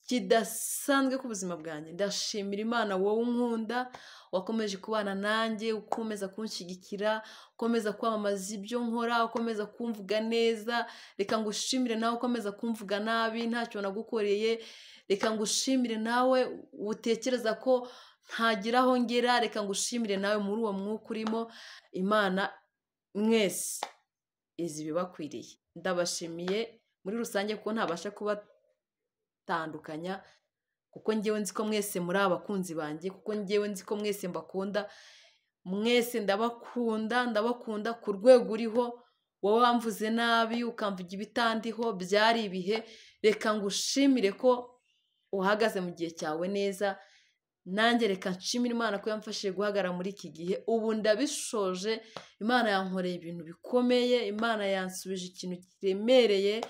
Speaker 1: kidasanzwe ku buzima bwanjye. Ndashimira Imana wowe unkunda, wakomeje kubana nanjye, ukomeza kunshyigikira, ukomeza kwamamaza ibyo nkora, ukomeza kumvuga neza. Reka ngushimire nawe ukomeza kumvuga nabi ntacyo nagukoreye. Reka ngushimire nawe utekereza ko ntagira aho ngera. Reka ngushimire nawe muri uwo mwuka urimo. Imana mwese izi ibibakwiriye. Ndabashimiye muri rusange kuko ntabasha kubatandukanya, kuko njyewe nzi ko mwese muri abakunzi banjye, kuko njyewe nzi ko mwese mbakunda, mwese ndabakunda, ndabakunda ku rwego uriho. Wowe wamvuze nabi ukamvuga ibitandiho, byari ibihe. Reka ngushimire ko uhagaze mu gihe cyawe neza. Nanjye reka nshimire Imana ko yamfashije guhagarara muri iki gihe. Ubu ndabishoje, Imana yankoreye ibintu bikomeye, Imana yansubije ikintu kiremereye,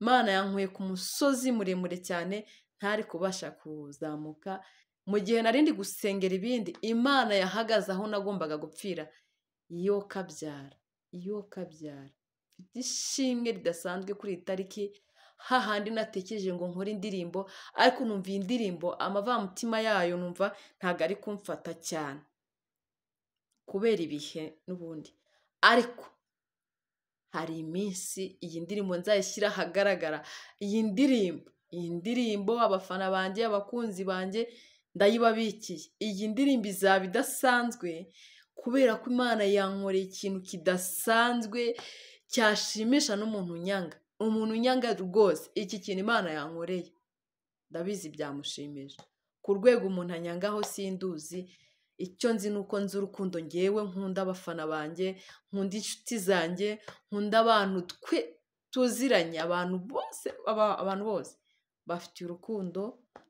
Speaker 1: Imana yankuye ku musozi muremure cyane ntari kubasha kuzamuka. Mu gihe nari ndi gusengera ibindi, Imana yahagaze aho nagombaga gupfira. Iyo kabyara, iyo kabyara. Mfite ishimwe ridasanzwe kuri iyi tariki, hahandi natekereje ngo nkore indirimbo, ariko numva iyi ndirimbo amavamutima yayo numva ntabwo ari kumfata cyane kubera ibihe n'ubundi, ariko hari iminsi iyi ndirimbo nzayishyira ahagaragara. Iyi ndirimbo abafana banjye, abakunzi banjye ndayibabikiye. Iyi ndirimbo izaba idasanzwe kubera ko Imana yankoreye ikintu kidasanzwe cyashimisha n'umuntu unyanga. Umuntu unyanga rwose iki kintu Imana yankoreye ndabizi byamushimisha. Ku rwego umuntu anyangaho sinduzi, icyo nzi ni uko nzi urukundo ngewe nkunda abafana banjye, nkunda inshuti zanjye, nkunda abantu twe tuziranye, abantu bose, abantu bose bafitiye urukundo.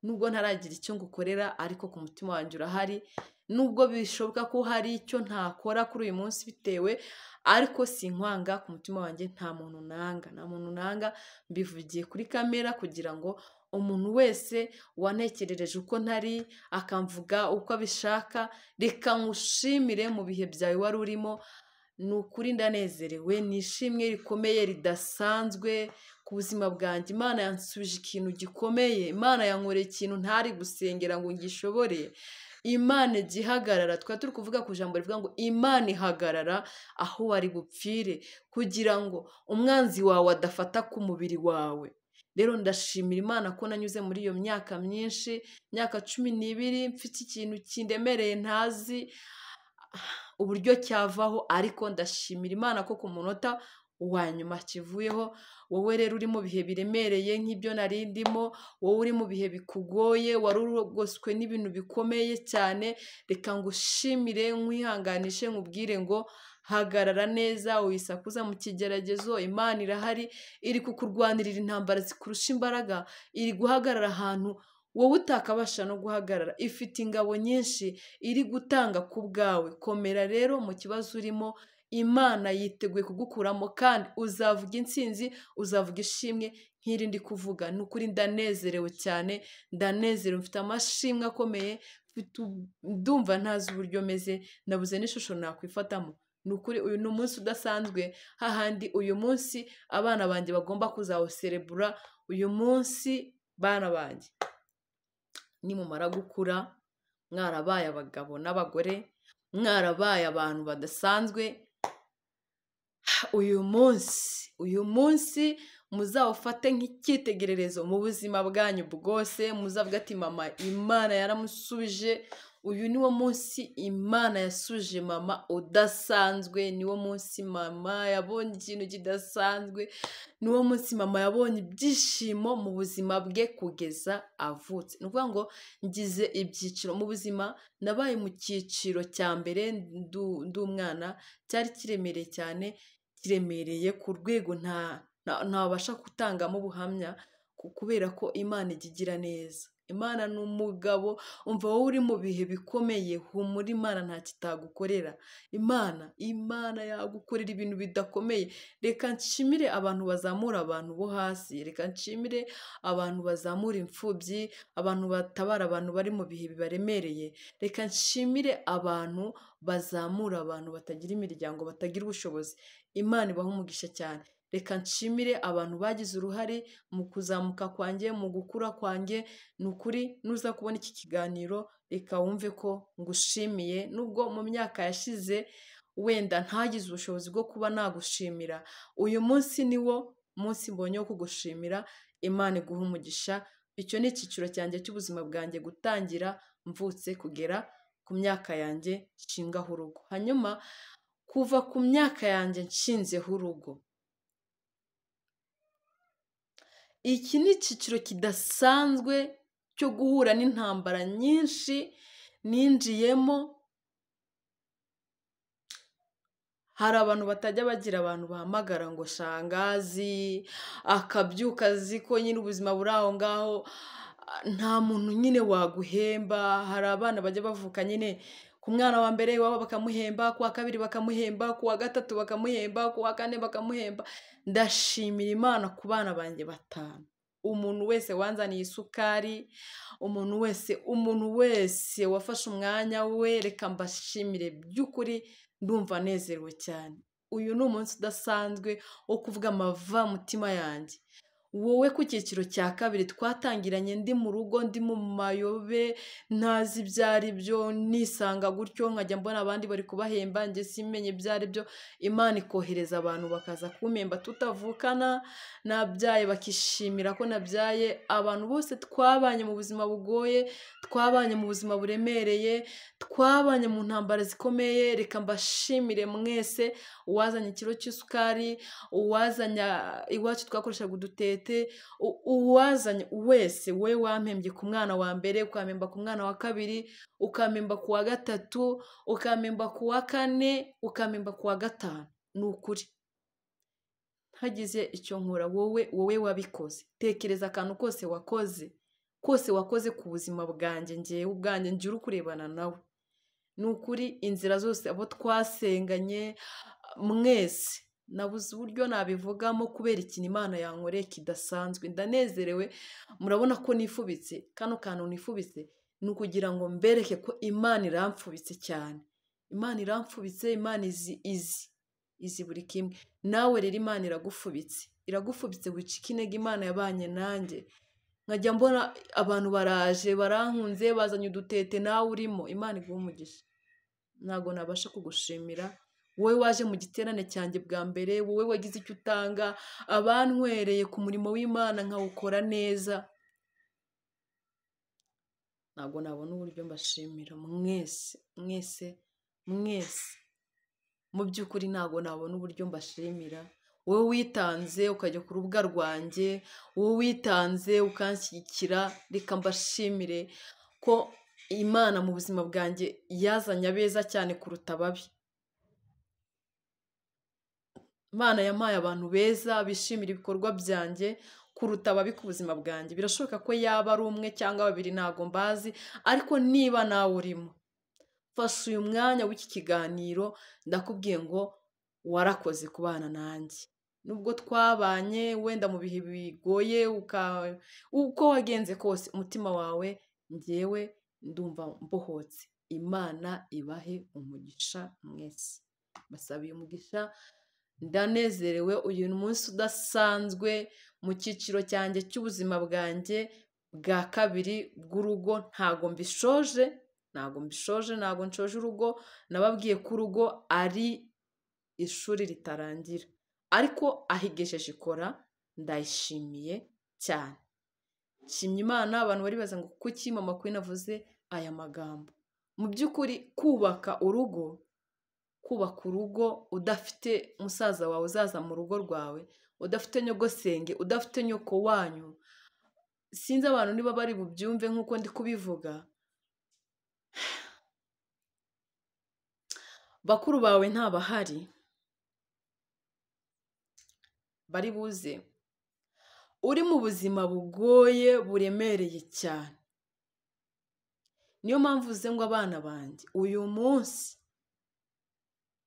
Speaker 1: Nubwo ntaragira icyo ngukorera, ariko ku mutima wanjye urahari. Nubwo bishoboka ko hari icyo ntakora kuri uyu munsi bitewe, ariko sinkwanga, ku mutima wanjye nta muntu nanga, nta muntu nanga. Mbivugiye kuri kamera kugira ngo umuntu wese wantekerereje uko ntari, akamvuga uko abishaka, reka nkushimire mu bihe byawe wari urimo. Ni ukuri ndanezerewe, ni ishimwe rikomeye ridasanzwe ku buzima bwanjye. Imana yansubije ikintu gikomeye, Imana yankoreye ikintu ntari gusengera ngo ngishobore. Imana igihagarara, twari turi kuvuga ku ijambo rivuga ngo Imana ihagarara aho wari bupfire kugira ngo umwanzi wawe adafata ku mubiri wawe. Rero ndashimira Imana ko nanyuze muri iyo myaka myinshi, imyaka 12 mfite ikintu kindemereye ntazi. uburyo cyavaho, ariko ndashimira Imana ko ku munota wa nyuma kivuyeho. Wowe rero uri mu bihe biremereye nk'ibyo nari ndimo, wowe uri mu bihe bikugoye, wari urogoswe n'ibintu bikomeye cyane, reka ngushimire, nkwihanganishe, nkubwire ngo hagarara neza, wisakuza mu kigeragezo, Imana irahari, iri kukurwanirira intambara zikurusha imbaraga, iri guhagarara ahantu wowe utakabasha no guhagarara, ifite ingabo nyinshi iri gutanga ku bwawe. Komera rero mu kibazo urimo, Imana yiteguye kugukuramo kandi uzavuga intsinzi, uzavuga ishimwe nk'iri ndi kuvuga. Ni ukuri ndanezerewe cyane, ndanezerewe, mfite amashimwe akomeye, ndumva ntazi uburyo meze, nabuze n'ishusho nakwifatamo. Ni ukuri uyu ni umunsi udasanzwe, hahandi uyu munsi abana banjye bagomba kuzawuserebura. Uyu munsi bana banjye nimumara gukura, mwarabaye abagabo n'abagore, mwarabaye abantu badasanzwe, uyu munsi muzawufate nk'icyitegererezo mu buzima bwanyu bwose, muzavuga ati mama Imana yaramusubije. Uyu niwo munsi Imana yasubije mama udasanzwe, niwo munsi mama yabonye ikintu kidasanzwe, niwo munsi mama yabonye ibyishimo mu buzima bwe kugeza avutse. Ni ukuvuga ngo ngize ibyiciro mu buzima, nabaye mu cyiciro cya mbere ndi umwana, cyari kiremereye cyane, kiremereye ku rwego ntabasha gutangamo ubuhamya, kubera ko Imana ijya igira neza. Imana ni umugabo, umva wowe uri mu bihe bikomeye, humura, Imana nta kitagukorera. Imana yagukorera ibintu bidakomeye. Reka nshimire abantu bazamura abantu bo hasi, reka nshimire abantu bazamura imfubyi, abantu batabara abantu bari mu bihe bibaremereye, reka nshimire abantu bazamura abantu batagira imiryango, batagira ubushobozi. Imana ibaha umugisha cyane. Reka nshimire abantu bagize uruhare mu kuzamuka kwanjye, mu gukura kwanjye. Ni ukuri nuza kubona iki kiganiro, reka wumve ko ngushimiye, nubwo mu myaka yashize wenda ntagize ubushobozi bwo kuba nagushimira, uyu munsi ni wo munsi mbonye wo kugushimira. Imana iguha umugisha. Icyo ni icyiciro cyanjye cy'ubuzima bwanjye, gutangira mvutse kugera ku myaka yanjye nshingaho urugo. Hanyuma kuva ku myaka yanjye nshinzeho urugo, iki ni icyiciro kidasanzwe cyo guhura n'intambara nyinshi ninjiyemo. Hari abantu batajya bagira abantu bahamagara ngo shangazi, akabyuka azi ko nyine ubuzima buri aho ngaho, nta muntu nyine waguhemba. Hari abana bajya bavuka nyine ku mwana wa mbere iwabo bakamuhemba, ku wa kabiri bakamuhemba, ku wa gatatu bakamuhemba, ku wa kane bakamuhemba. Ndashimira Imana ku bana banjye batanu. Umuntu wese wanzaniye isukari, umuntu wese wafashe umwanya we, reka mbashimire by'ukuri, ndumva nezerewe cyane. Uyu ni umunsi udasanzwe wo kuvuga amavamutima yanjye. Wowe ku cyiciro cya kabiri twatangiranye ndi mu rugo, ndi mu mayobe, ntazi ibyo ari byo, nisanga gutyo, nkajya mbona abandi bari kubahemba, njye simenye ibyo ari byo. Imana ikohereza abantu bakaza kumpemba tutavukana, nabyaye bakishimira ko nabyaye. Abantu bose twabanye mu buzima bugoye, twabanye mu buzima buremereye, twabanye mu ntambara zikomeye, reka mbashimire mwese. Uwazanye ikiro cy'isukari, uwazanye iwacu twakoreshaga udutete, uwazanye wese, we wampembye ku mwana wa mbere, ukampemba ku mwana wa kabiri, ukampemba ku wa gatatu, ukampemba ku wa kane, ukampemba ku wa gatanu. Ni ukuri ntagize icyo nkora, wowe wabikoze. Tekereza akantu kose wakoze, kose wakoze ku buzima bwanjye, ngewe ubwanjye ngira ukurebana nawe. Ni ukuri inzira zose abo twasenganye mwese, nabuze uburyo nabivugamo kubera ikintu Imana yankoreye kidasanzwe. Ndanezerewe, murabona ko nifubitse. Kano kantu nifubitse ni ukugira ngo mbereke ko Imana iramfubitse cyane. Imana iramfubitse, Imana izi buri kimwe. Nawe rero Imana iragufubitse, iragufubitse, wicika intege. Imana yabanye nanjye, nkajya mbona abantu baraje barankunze, bazanye udutete, nawe urimo. Imana iguhe umugisha. Ntabwo nabasha kugushimira wowe waje mu giterane cyanjye bwa mbere, wowe wagize icyo utanga, abantwereye ku murimo w'Imana nkawukora neza. Ntabwo nabona uburyo mbashimira mwese, mwese, mwese. Mu by'ukuri ntabwo nabona uburyo mbashimira. Wowe witanze ukajya ku rubuga rwanjye, wowe witanze ukanshyigikira, reka mbashimire ko Imana mu buzima bwanjye yazanye abeza cyane kuruta ababi. Imana yampaye abantu beza bishimira ibikorwa byanjye kuruta ababi ku buzima bwanjye. Birashoboka ko yaba ari umwe cyangwa babiri, ntabwo mbazi, ariko niba nawe urimo, fasha uyu mwanya w'iki kiganiro, ndakubwiye ngo warakoze kubana nanjye. Nubwo twabanye wenda mu bihe bigoye, uko wagenze kose, umutima wawe njyewe ndumva mbohotse. Imana ibahe umugisha mwese, basabiye umugisha. Ndanezerewe uyu munsi udasanzwe mu cyiciro cyanjye cy'ubuzima bwanjye bwa kabiri bw'urugo. Ntago mbishoje, ntago mbishoje, ntago nshoje urugo. Nababwiye ko urugo ari ishuri ritarangira, ariko ahigejeje ikora, ndayishimiye cyane. Nshimye Imana. Abantu baribaza ngo kuki Mama Queen avuze aya magambo. Mu by'ukuri kubaka urugo, kubaka urugo udafite musaza wawe uzaza mu rugo rwawe, udafite nyogosenge, udafite nyoko wanyu, sinzi abantu niba bari bubyumve nk'uko ndi kubivuga. Bakuru bawe ntabahari bari buze, uri mu buzima bugoye buremereye cyane. Niyo mpamvu uze ngo abana banjye uyu munsi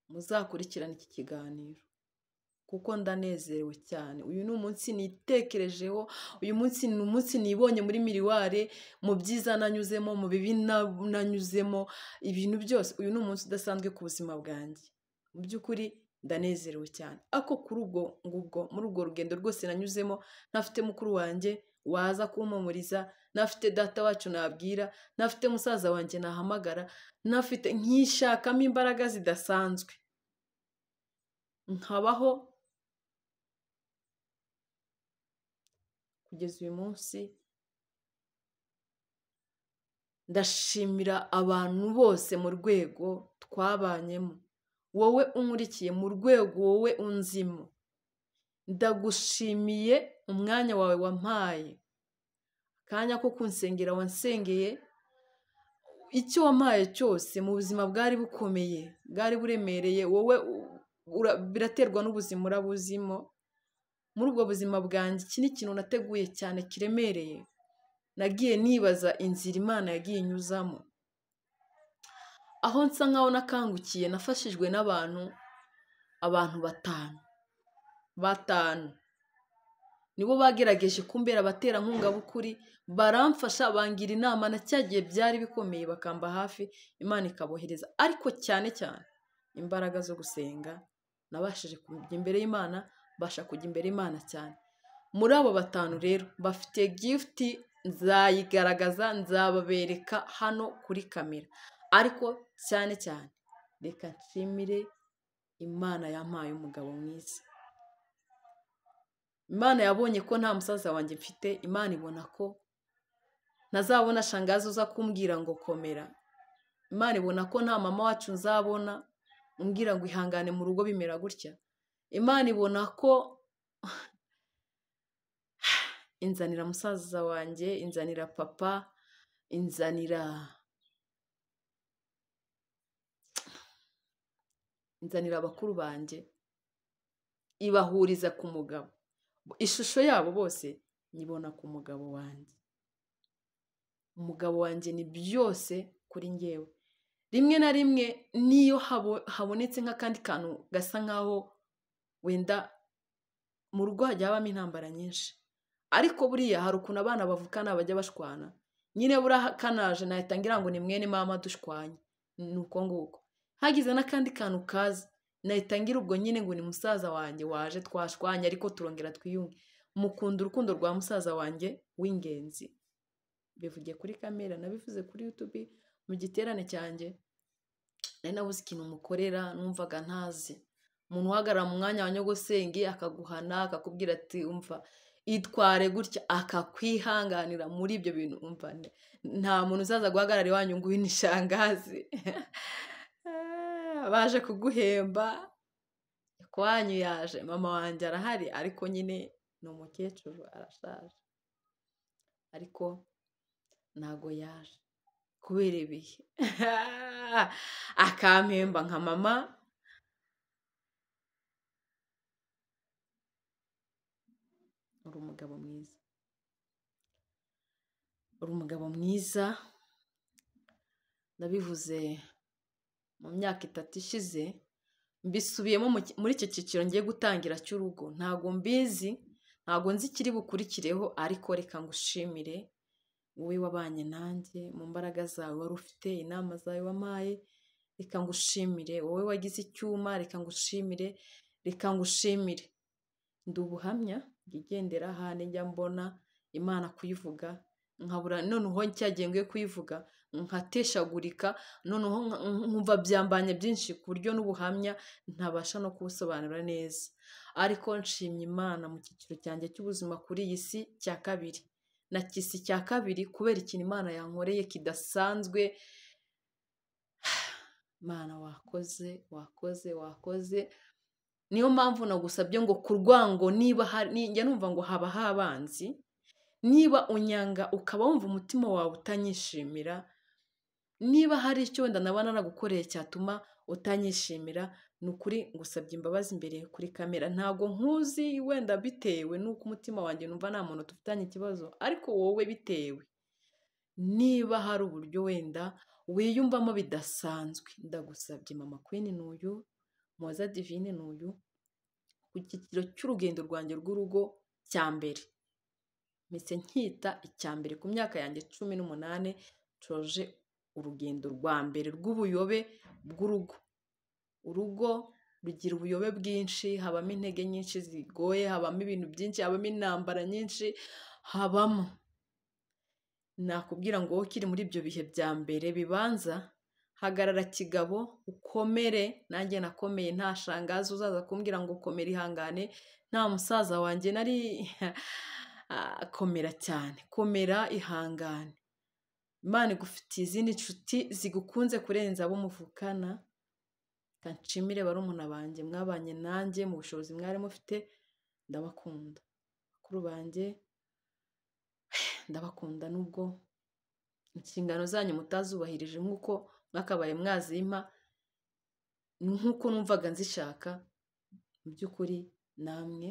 Speaker 1: muzakurikirana iki kiganiro, kuko ndanezerewe cyane. Uyu ni umunsi nitekerejeho, uyu munsi ni umunsi nibonye muri miriware, mu byiza nanyuzemo, mu bibi nanyuzemo, ibintu byose. Uyu ni umunsi udasanzwe ku buzima bwanjye. Mu by'ukuri ndanezerewe cyane. Ako kuri ubwo ngubwo, muri urwo rugendo rwose nanyuzemo, ntafite mukuru wanjye waza kumpumuriza, ntafite data wacu nabwira, ntafite musaza wanjye nahamagara, ntafite, nkishakamo imbaraga zidasanzwe, nkabaho kugeza uyu munsi. Ndashimira abantu bose mu rwego twabanyemo, wowe unkurikiye mu rwego wowe unzimo, ndagushimiye umwanya wawe wampaye, akanya ko kunsengera wansengeye, icyo wampaye cyose mu buzima bwari bukomeye, bwari buremereye, wowe biraterwa n'ubuzima urabuzimo. Muri ubwo buzima bwanjye iki ni ikintu nateguye cyane kiremereye. Nagiye nibaza inzira Imana yagiye inyuzamo, aho nsa nkaho nakangukiye. Nafashijwe n'abantu, abantu batanu nibo bagerageje kumbera abaterankunga b'ukuri, baramfasha, bangira inama, na cya gihe byari bikomeye bakamba hafi, Imana ikabohereza. Ariko cyane cyane imbaraga zo gusenga, nabashije kujya imbere y'Imana, basha kujya imbere y'Imana cyane. Muri abo batanu rero bafite gift, nzayigaragaza, nzababereka hano kuri kamera. Ariko cyane cyane reka nshimire Imana yampaye umugabo mwiza. Imana yabonye ko nta musaza wanjye mfite, Imana ibona ko ntazabona shangazi uza kumbwira ngo komera. Imana ibona ko nta mama wacu nzabona umbwira ngo ihangane mu rugo bimera gutya. Imana ibona ko inzanira musaza wanjye, inzanira papa, inzanira abakuru banjye, ibahuriza ku mugabo. Ishusho yabo bose nyibona ku mugabo wanjye. Umugabo wanjye ni byose kuri njyewe. Rimwe na rimwe niyo habonetse nk'akandi kantu gasa nkaho wenda mu rugo hajya habamo intambara nyinshi, ariko buriya hari ukuntu abana bavukana bajya bashwana. Nyine buriya kanaje nahita ngira ngo ni mwene mama dushwanye, ni uko nguko. Hagize n'akandi kantu kaza nahita ngira ubwo nyine ngo ni musaza wanjye waje twashwanye, ariko turongera twiyunge. Mukunda urukundo rwa musaza wanjye w'ingenzi. Bivugiye kuri kamera, nabivuze kuri YouTube mu giterane cyanjye. Nari nabuze ikintu mukorera, numvaga ntazi. Umuntu uhagarara mu mwanya wa nyogosenge akaguhana, akakubwira ati umva itware gutya, akakwihanganira muri ibyo bintu. Umva nta muntu uzaza guhagarara iwanyu ngo uyu ni shangazi. Abaje kuguhemba kwanyu yaje, mama wanjye arahari ariko nyine ni umukecuru arashaje, ariko ntago yaje kubera ibihe. Akampemba nka mama. Uri umugabo mwiza, uri umugabo mwiza. Ndabivuze mu myaka 3 ishize, mbisubiyemo muri iki cyiciro ngiye gutangira cy'urugo. Ntago mbizi, ntago nzi ikiri bukurikireho, ariko reka ngushimire wowe wabanye nanjye mu mbaraga zawe wari ufite, inama zawe wampaye, reka ngushimire. Wowe wagize icyuma, reka ngushimire, reka ngushimire. Ndi ubuhamya bwigendera hane njya mbona Imana kuyivuga nkabura, noneho cyagiye ngiye kuyivuga nkateshagurika, noneho nkumva byambanye byinshi ku buryo n'ubuhamya ntabasha no kubusobanura neza. Ariko nshimye Imana mu cyiciro cyanjye cy'ubuzima kuri iyi si cya kabiri, na kisi cya kabiri, kubera ikintu Imana yankoreye kidasanzwe. Imana wakoze, wakoze, wakoze. Niyo mpamvu nagusabye ngo kurwango, niba njya numva ngo haba habanzi, niba unyanga ukaba wumva umutima wawe utanyishimira, niba hari icyo wenda naba naragukoreye cyatuma utanyishimira, ni ukuri ngusabye imbabazi imbere kuri kamera. Ntago nkuzi wenda bitewe n'uko umutima wanjye numva nta muntu tufitanye ikibazo, ariko wowe bitewe niba hari uburyo wenda wiyumvamo bidasanzwe, ndagusabye mama Queen n'uyu, Muhoza Divine n'uyu, ku cyiciro cy'urugendo rwanjye rw'urugo cya mbere, mpise nkita icya mbere ku myaka yanjye 18, nsoje urugendo rwa mbere rw'ubuyobe bw'urugo. Urugo rugira ubuyobe bwinshi, habamo intege nyinshi zigoye, habamo ibintu byinshi, habamo intambara nyinshi, habamo. Nakubwira ngo wowe ukiri muri ibyo bihe bya mbere bibanza, hagarara kigabo, ukomere. Nanjye nakomeye, nta shangazi uzaza kumbwira ngo komera ihangane, nta musaza wanjye nari komera cyane, komera ihangane. Imana igufitiye izindi nshuti zigukunze kurenza abo muvukana. Nshimire barumuna banjye mwabanye nanjye mu bushobozi mwari mufite, ndabakunda. Bakuru banjye ndabakunda, nubwo inshingano zanyu mutazubahirije nk'uko mwakabaye mwazimpa, nk'uko numvaga nzishaka. Mu by'ukuri namwe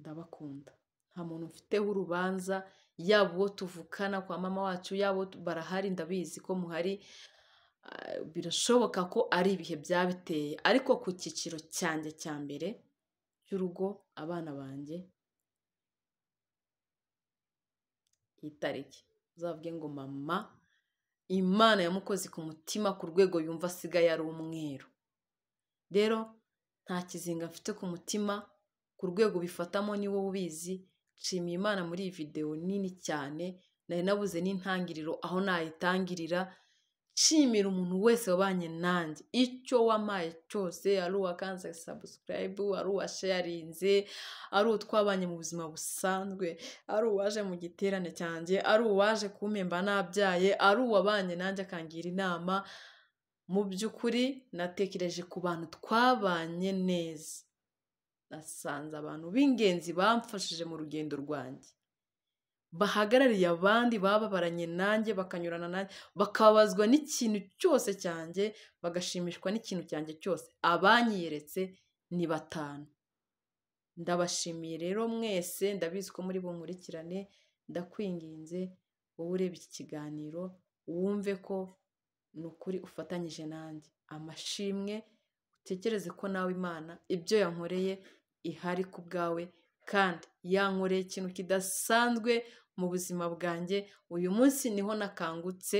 Speaker 1: ndabakunda. Nta muntu mfiteho urubanza, yaba uwo tuvukana kwa mama wacu, yaba barahari, ndabizi ko muhari. Birashoboka ko ari ibihe byabiteye, ariko ku cyiciro cyanjye cya mbere cy'urugo, abana banjye, iyi tariki uzavuge ngo mama Imana yamukoze ku mutima ku rwego yumva asigaye ari umweru. Rero nta kizinga mfite ku mutima ku rwego bifatamo, ni wowe ubizi. Nshimiye Imana muri iyi videwo nini cyane, nari nabuze n'intangiriro aho nayitangirira. Nshimira umuntu wese wabanye nanjye, icyo wampaye cyose, ari uwakanze subscribe, ari uwasharinze, ari utwabanye mu buzima busanzwe, ari uwaje mu giterane cyanjye, ari uwaje kumpemba nabyaye, ari uwabanye nanjye akangira inama. Mu by'ukuri natekereje ku bantu twabanye neza, nasanze abantu b'ingenzi bamfashije mu rugendo rwanjye, bahagarariye abandi, bababaranye nanjye, bakanyurana nanjye, bakababazwa n'ikintu cyose cyanjye, bagashimishwa n'ikintu cyanjye cyose. Abanyiyeretse ni 5. Ndabashimiye rero mwese, ndabizi ko muri bunkurikirane. Ndakwinginze wowe ureba iki kiganiro, wumve ko ni ukuri ufatanyije nanjye. Amashimwe, utekereze ko nawe Imana ibyo yankoreye ihari ku bwawe, kandi yankoreye ikintu kidasanzwe mu buzima bwanjye. Uyu munsi niho nakangutse,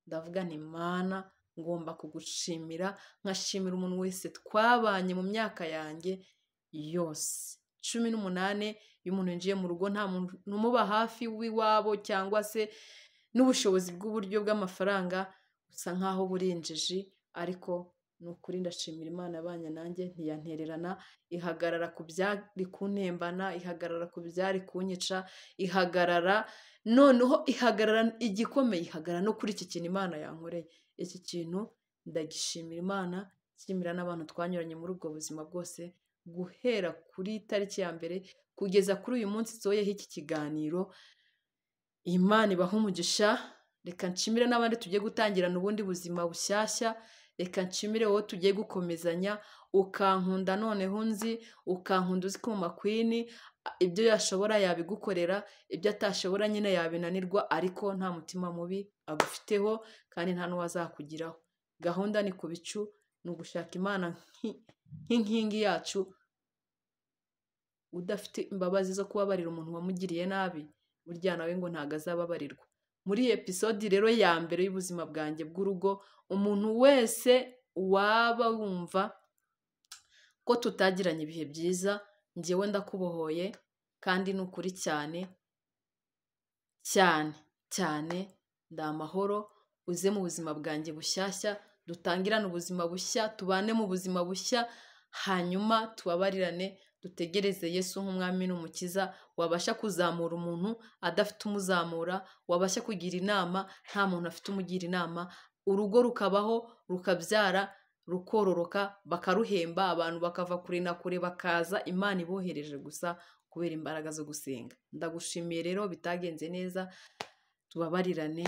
Speaker 1: ndavuga nti Mana ngomba kugushimira, nkashimira umuntu wese twabanye mu myaka yanjye yose 18. Iyo umuntu yinjiye mu rugo nta muntu umuba hafi w'iwabo cyangwa se n'ubushobozi bw'uburyo bw'amafaranga, busa nkaho buri injiji, ariko ni ukuri ndashimira Imana yabanye nanjye, ntiyantererana, ihagarara ku byari kuntembana, ihagarara ku byari kunyica, ihagarara noneho ihagarara igikomeye, ihagarara no kuri iki kintu Imana yankoreye. Iki kintu ndagishimira Imana, nshimira n'abantu twanyuranye muri ubwo buzima bwose, guhera kuri tariki ya mbere kugeza kuri uyu munsi nsohoyeho iki kiganiro. Imana ibahe umugisha. Reka nshimire n'abandi tugiye gutangirana ubundi buzima bushyashya. Reka nshimire wowe tugiye gukomezanya, ukankunda noneho unzi, ukankunda uzi ko Mama Queen ibyo yashobora yabigukorera, ibyo atashobora nyine yabinanirwa, ariko nta mutima mubi agufiteho kandi nta n'uwazakugiraho. Gahunda ni ku bicu, ni ugushaka Imana nk'inkingi yacu. Udafite imbabazi zo kubabarira umuntu wamugiriye nabi, burya nawe ngo ntago azababarirwa. Muri iyi episode rero ya mbere y'ubuzima bwanjye bw'urugo, umuntu wese waba wumva ko tutagiranye ibihe byiza, njyewe ndakubohoye, kandi ni ukuri cyane cyane cyane, ndi amahoro. Uze mu buzima bwanjye bushyashya, dutangirane ubuzima bushya, tubane mu buzima bushya, hanyuma tubabarirane, dutegereze Yesu nk'umwami n'umukiza, wabasha kuzamura umuntu adafite umuzamura, wabasha kugira inama nta muntu afite umugira inama, urugo rukabaho, rukabyara, rukororoka, bakaruhemba, abantu bakava kure na kure bakaza, Imana ibohereje gusa kubera imbaraga zo gusenga. Ndagushimiye rero bitagenze neza, tubabarirane,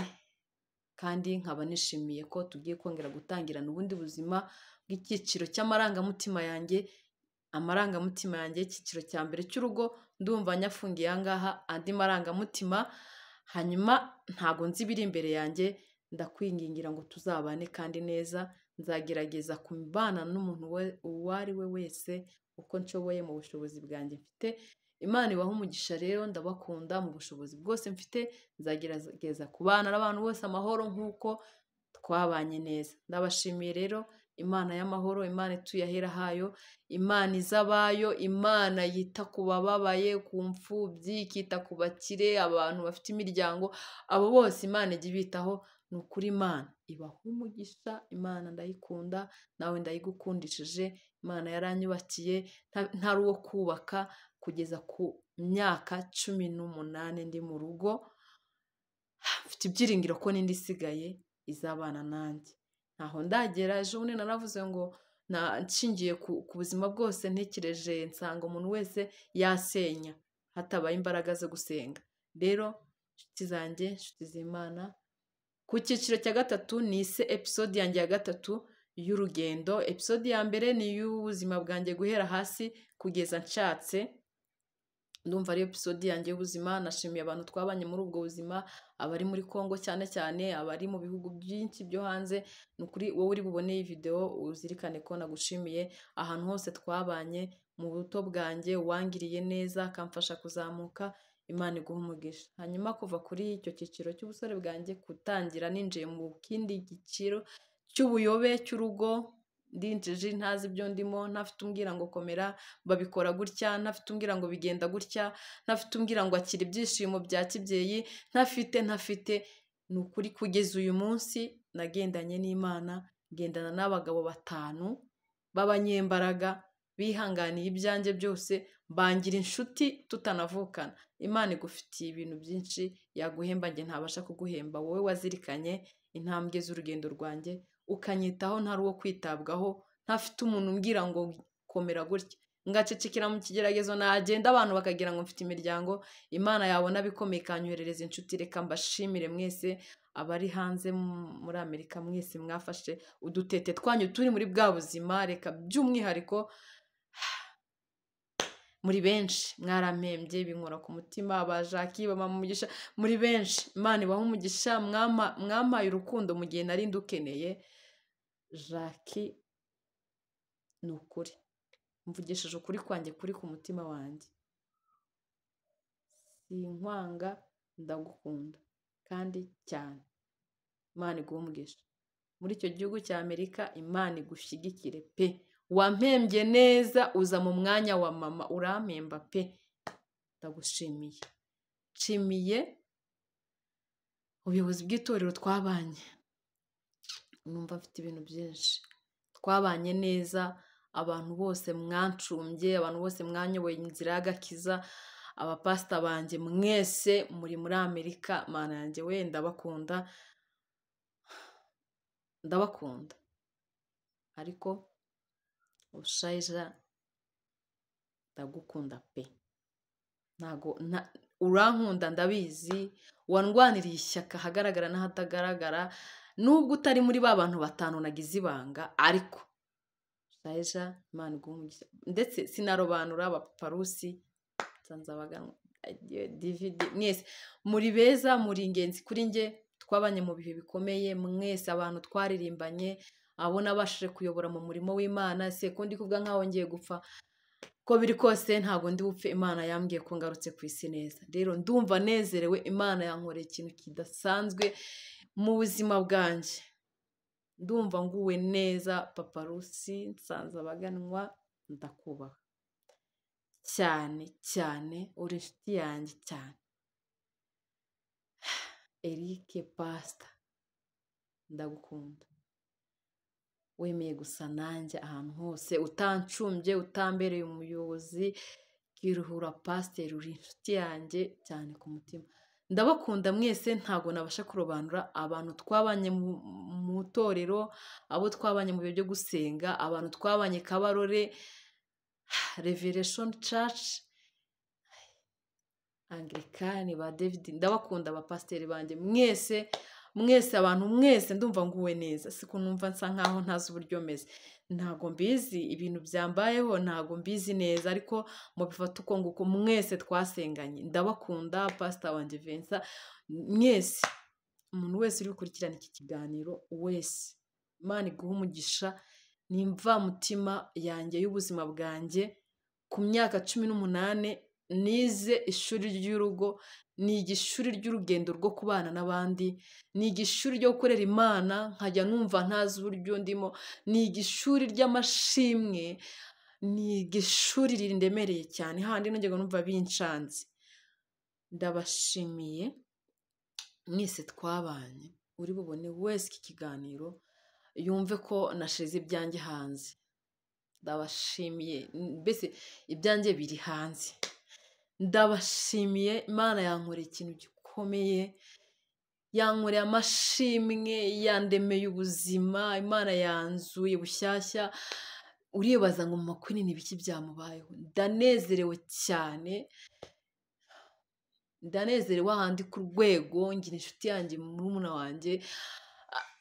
Speaker 1: kandi nkaba nishimiye ko tugiye kongera gutangirana ubundi buzima bw'icyiciro cy'amarangamutima yanjye, amarangamutima yanjye y'icyiciro cya mbere cy'urugo, ndumva nyafungiye aha ngaha andi marangamutima, hanyuma ntago nzi ibiri imbere yanjye, ndakwingingira ngo tuzabane kandi neza, nzagerageza kubana n'umuntu uwo ari we wese uko nshoboye mu bushobozi bwanjye mfite. Imana ibahe umugisha rero, ndabakunda mu bushobozi bwose mfite, nzagerageza kubana n'abantu bose amahoro nk'uko twabanye neza. Ndabashimiye rero, Imana y'amahoro, Imana ituye ahera hayo, Imana izabayo, Imana yita ku bababaye, ku mfubyi, ikita ku bakire, abantu bafite imiryango, abo bose Imana ijya ibitaho. Ni ukuri Imana ibaha umugisha, Imana ndayikunda, nawe ndayigukundishije. Imana yaranyubakiye, ntari uwo kubaka kugeza ku myaka 18 ndi mu rugo, mfite ibyiringiro ko n'indi isigaye izabana nanjye. Ntaho ndagera. Ejo bundi naravuze ngo nshingiye ku buzima bwose ntekereje, nsanga umuntu wese yasenya hatabaye imbaraga zo gusenga. Rero inshuti zanjye, inshuti z'Imana, ku cyiciro cya gatatu ni ise episode yanjye ya gatatu y'urugendo. Episode ya mbere ni iy'ubuzima bwanjye guhera hasi kugeza nshatse. Ndumva ari episode yanjye y'ubuzima. Nashimiye abantu twabanye muri ubwo buzima, abari muri Kongo cyane cyane, abari mu bihugu byinshi byo hanze. Ni ukuri wowe uri bubone iyi video uzirikane ko nagushimiye ahantu hose twabanye mu buto bwanjye, wangiriye neza akamfasha kuzamuka. Imana iguhe umugisha. Hanyuma kuva kuri icyo cyiciro cy'ubusore bwanjye gutangira ninjiye mu kindi giciro cy'ubuyobe cy'urugo, ndinjije ntazi ibyo ndimo, ntafite umbwira ngo komera babikora gutya, ntafite umbwira ngo bigenda gutya, ntafite umbwira ngo akira ibyishimo bya kibyeyi, ntafite. Ni ukuri kugeza uyu munsi nagendanye n'Imana, ngendana n'abagabo 5 b'abanyembaraga bihanganiye ibyanjye byose, bangira inshuti tutanavukana. Imana igufitiye ibintu byinshi yaguhemba, njye ntabasha kuguhemba. Wowe wazirikanye intambwe z'urugendo rwanjye, ukanyitaho ntari uwo kwitabwaho, ntafite umuntu umbwira ngo komera gutya, ngacecekera mu kigeragezo, nagenda abantu bakagira ngo mfite imiryango. Imana yabona bikomeye ikanyoherereza inshuti. Reka mbashimire mwese abari hanze muri Amerika, mwese mwafashe udutete twanyu turi muri bwa buzima. Reka by'umwihariko muri benshi mwarampembye, binkora ku mutima, ba Jackie, ba Mama Mugisha, muri benshi Imana ibahe umugisha, mwampaye urukundo mu gihe nari ndukeneye. Jackie, ni ukuri mvugishije ukuri kwanjye kuri ku mutima wanjye, sinkwanga, ndagukunda kandi cyane. Imana iguhe umugisha. Muri icyo gihugu cya Amerika Imana igushyigikire pe. Wampembye neza, uza mu mwanya wa mama, urampemba pe, ndagushimiye. Nshimiye ubuyobozi bw'itorero twabanye, numva mfite ibintu byinshi, twabanye neza, abantu bose mwancumbye, abantu bose mwanyoboye inzira y'agakiza, abapasita banjye mwese muri Amerika, Mana yanjye wenda bakunda. Ndabakunda, ariko Bushayija ndagukunda pe, ntago urankunda ndabizi, wandwaniriye ishyaka ahagaragara n'ahatagaragara, nubwo utari muri ba bantu 5 nagize ibanga, ariko Bushayija Imana iguhe umugisha. Ndetse sinarobanura abaparusi Nsanzabaganwa, DVD, mwese muri beza, muri ingenzi kuri njye, twabanye mu bihe bikomeye, mwese abantu twaririmbanye, abo nabashije kuyobora mu murimo w'Imana. Se ko ndi kuvuga nkaho ngiye gupfa, ko biri kose ntago ndi bupfe, Imana yambwiye ko ngarutse ku isi neza. Rero ndumva nezerewe, Imana yankoreye ikintu kidasanzwe mu buzima bwanjye, ndumva nguwe neza. Papa Rusi Nsanzabaganwa, ndakubaha cyane cyane, uri inshuti yanjye cyane. Eric Pastor, ndagukunda, wemeye gusa nanjye ahantu hose, utancumbye, utambereye umuyobozi. Kiruhura Pastor, uri inshuti yanjye cyane ku mutima. Ndabakunda mwese, ntago nabasha kurobanura abantu twabanye mu itorero, abo twabanye mu bihe byo gusenga, abantu twabanye Kabarore Revelation Church, Anglikani ba David, ndabakunda abapasiteri banjye mwese mwese, abantu mwese, ndumva nguwe neza. Siko numva nsa nkaho ntazi uburyo meze, ntago mbizi ibintu byambayeho, ntago mbizi neza, ariko mubifata uko nguko. Mwese twasenganye, ndabakunda. Pastor wanjye Vincent, mwese, umuntu wese uri gukurikirana iki kiganiro wese, Imana iguhe umugisha. Ni imvamutima yanjye y'ubuzima bwanjye. Ku myaka 18 nize ishuri ry'urugo, niga ishuri ry'urugendo rwo kubana n'abandi, niga ishuri ryo gukorera Imana nkajya numva ntazi uburyo ndimo, niga ishuri ry'amashimwe, niga ishuri rindemereye cyane, handi nongeye numva bincanze. Ndabashimiye mwese twabanye, uri bubone wese iki kiganiro yumve ko nashize ibyanjye hanze. Ndabashimiye, mbese ibyanjye biri hanze. Ndabashimiye, Imana yankoreye ikintu gikomeye, yankoreye amashimwe, yandemeye ubuzima, Imana yanzuye bushyashya. Uribaza ngo Mama Queen ni ibiki byamubayeho? Ndanezerewe cyane, ndanezerewe ahandi ku rwego ngira inshuti yanjye murumuna wanjye,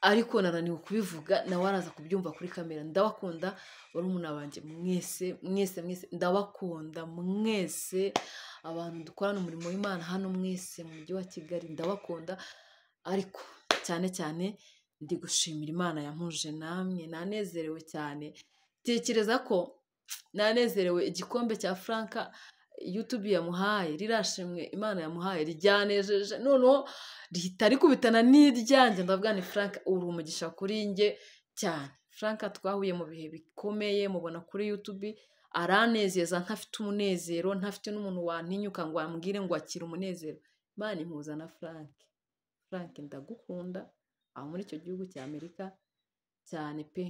Speaker 1: ariko nananiwe kubivuga, nawe araza kubyumva kuri kamera. Ndabakunda barumuna banjye mwese mwese mwese, ndabakunda mwese, abantu dukorana umurimo w'Imana hano mwese mu mujyi wa Kigali, ndabakunda. Ariko cyane cyane ndi gushimira Imana yampuje namwe, nanezerewe cyane. Tekereza ko nanezerewe, igikombe cya Franka YouTube yamuhaye, rirashimwe Imana yamuhaye, ryanejeje, noneho rihita rikubitana n'iryanjye. Ndavuga ni Frank, uri umugisha kuri njye cyane. Frank twahuye mu bihe bikomeye, mubona kuri YouTube aranezeza, ntafite umunezero, ntafite n'umuntu wantinyuka ngo ambwire ngo akira umunezero. Imana impuza na Frank. Frank ndagukunda, aho muri icyo gihugu cya Amerika cyane pe.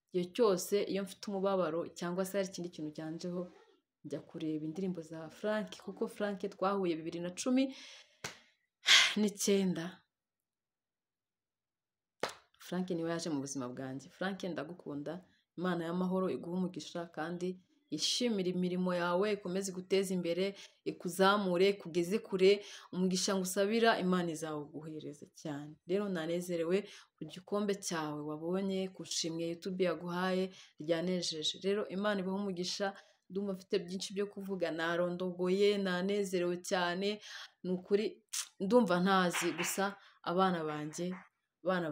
Speaker 1: Igihe cyose iyo mfite umubabaro cyangwa se hari ikindi kintu cyanjeho, njya kureba indirimbo za Frank, kuko Frank twahuye 2019. Frank niwe yaje mu buzima bwanjye. Frank ndagukunda, Imana y'amahoro iguhe umugisha kandi ishimira imirimo yawe, ikomeze iguteze imbere, ikuzamure, ikugeze kure. Umugisha ngusabira Imana izawuguhereza cyane. Rero nanezerewe ku gikombe cyawe wabonye, ku shimwe YouTube yaguhaye, ryanejeje. Rero Imana ibahe umugisha. Ndumva mfite byinshi byo kuvuga, narondogoye, nanezerewe cyane, ni ukuri ndumva ntazi. Gusa abana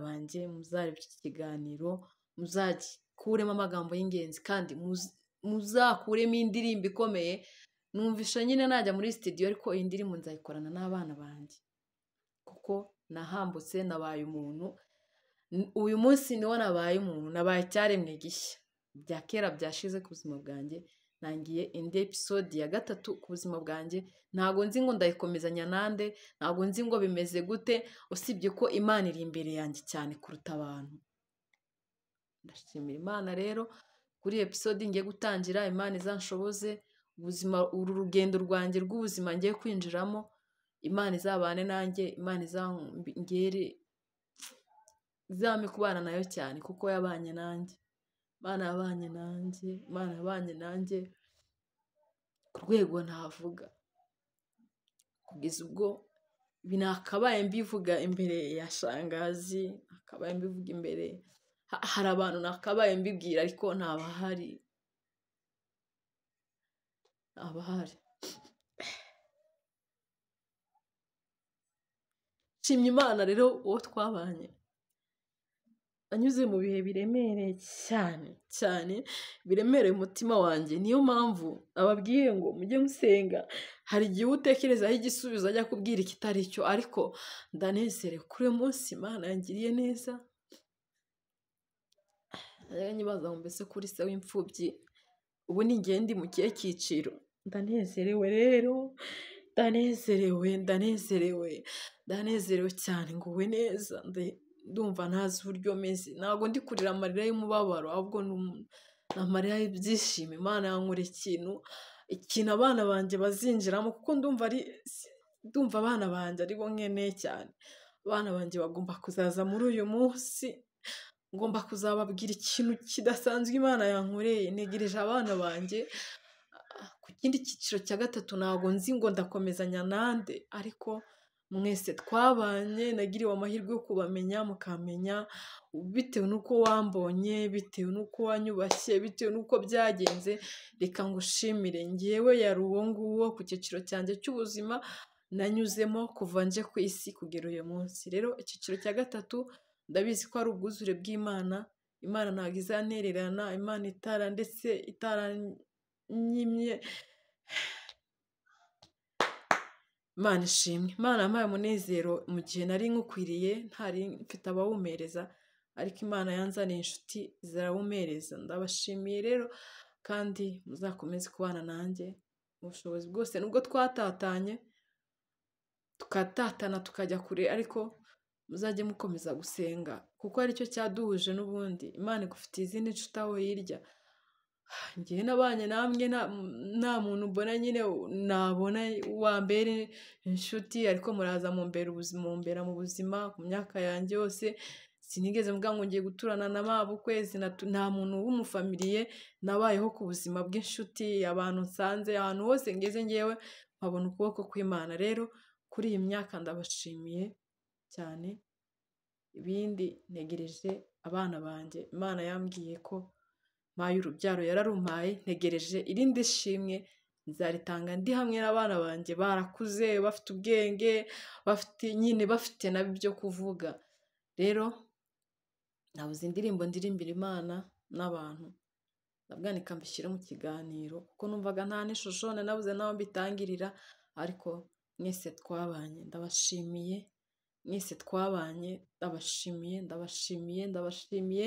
Speaker 1: banjye muzarebe iki kiganiro, muzagikuremo amagambo y'ingenzi kandi muzakuremo indirimbo ikomeye. Numvisha nyine najya muri studio, ariko iyi ndirimbo nzayikorana n'abana banjye, kuko nahambutse, nabaye umuntu. Uyu munsi niwo nabaye umuntu, nabaye icyaremwe gishya, bya kera byashize ku buzima bwanjye. Nangiye indi episode ya 3 ku buzima bwanjye. Ntago nzi ngo ndayikomezanya nande, ntago nzi ngo bimeze gute, usibye ko Imana iri imbere yanjye cyane kuruta abantu. Ndashimira Imana rero kuri episode ngiye gutangira. Imana izanshoboze ubuzima, uru rugendo rwanjye rw'ubuzima ngiye kwinjiramo, Imana izabane nanjye, Imana izangere izampe kubana nayo cyane kuko yabanye nanjye. Imana yabanye nanjye, Imana yabanye nanjye ku rwego ntavuga. Kugeza ubwo ibi nakabaye mbivuga imbere ya shangazi, nakabaye mbivuga imbere, hari abantu nakabaye mbibwira ariko ntabahari. Ntabahari. Nshimye Imana rero uwo twabanye. Anyuze mu bihe biremereye cyane cyane, biremereye umutima wanjye. Niyo mpamvu ababwiye ngo mujye musenga. Hari igihe utekerezaho igisubizo ajya kubwira ikitari cyo, ariko ndanezerewe kuri uyu munsi Imana yangiriye neza. Nyibaza ngo mbese kuri se w'imfubyi ubu ni njye ndi mu kihe cyiciro? Ndanezerewe rero, ndanezerewe, ndanezerewe, ndanezerewe cyane, nguwe neza. Ndumva ntazi uburyo meze, ntabwo ndi kurira amarira y'umubabaro, ahubwo ni amarira y'ibyishimo. Imana yankora ikintu abana banjye bazinjiramo, kuko ndumva abana banjye ari bo nkeneye cyane. Abana banjye bagomba kuzaza muri uyu munsi, ngomba kuzababwira ikintu kidasanzwe Imana yankoreye. Ntegereje abana banjye ku kindi cyiciro cya gatatu, ntabwo nzi ngo ndakomezanya nande, ariko mwese twabanye, nagiriwe amahirwe yo kubamenya, mukamenya bitewe n'uko wambonye, bitewe n'uko wanyubashye, bitewe n'uko byagenze. Reka ngushimire. Njyewe yari uwo nguwo ku cyiciro cyanjye cy'ubuzima nanyuzemo kuva nje ku isi kugera uyu munsi. Rero icyiciro cya gatatu ndabizi ko ari ubwuzure bw'Imana. Imana ntabwo izantererana, Imana itara ndetse itaranyimye. Imana ishimwe. Imana yampaye umunezero mu gihe nari nkukwiriye, ntari mfite abawumereza, ariko Imana yanzaniye inshuti zirawumereza. Ndabashimiye rero, kandi muzakomeze kubana nanjye mu bushobozi bwose. Nubwo twatatanye tukatatana tukajya kure, ariko muzajye mukomeza gusenga kuko aricyo cyaduhuje n'ubundi. Imana igufitiye izindi nshuti aho hirya. Njyewe nabanye namwe nta muntu mbona nyine nabona wambere inshuti, ariko muraza mumbera ubuzima, mumbera mu buzima ku myaka yanjye yose. Sinigeze mvuga ngo ngiye guturana na mabukwe, nta muntu w'umufamiliye nabayeho ku buzima bw'inshuti. Abantu nsanze ahantu hose ngeze ngewe nkabona ukuboko kw'Imana. Rero kuri iyi myaka ndabashimiye cyane. Ibindi ntegereje abana banjye. Imana yambwiye ko mpaye urubyaro, yararumpaye. Ntegereje irindi shimwe nzaritanga ndi hamwe n'abana banjye, barakuze, bafite ubwenge, bafite nyine, bafite nabo ibyo kuvuga. Rero nabuze indirimbo ndirimbira Imana n'abantu, ndabwanika mbishyire mu kiganiro kuko numvaga nta n'ishusho, nabuze n'aho mbitangirira, ariko mwese twabanye ndabashimiye, mwese twabanye ndabashimiye, ndabashimiye, ndabashimiye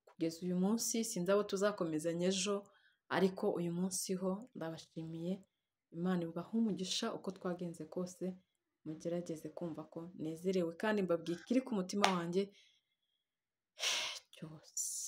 Speaker 1: kugeza uyu munsi. Sinzi abo tuzakomezanya ejo, ariko uyu munsi ho ndabashimiye. Imana ibahe umugisha uko twagenze kose. Mugerageze kumva ko nezerewe kandi mbabwiye ikiri ku mutima wanjye cyose.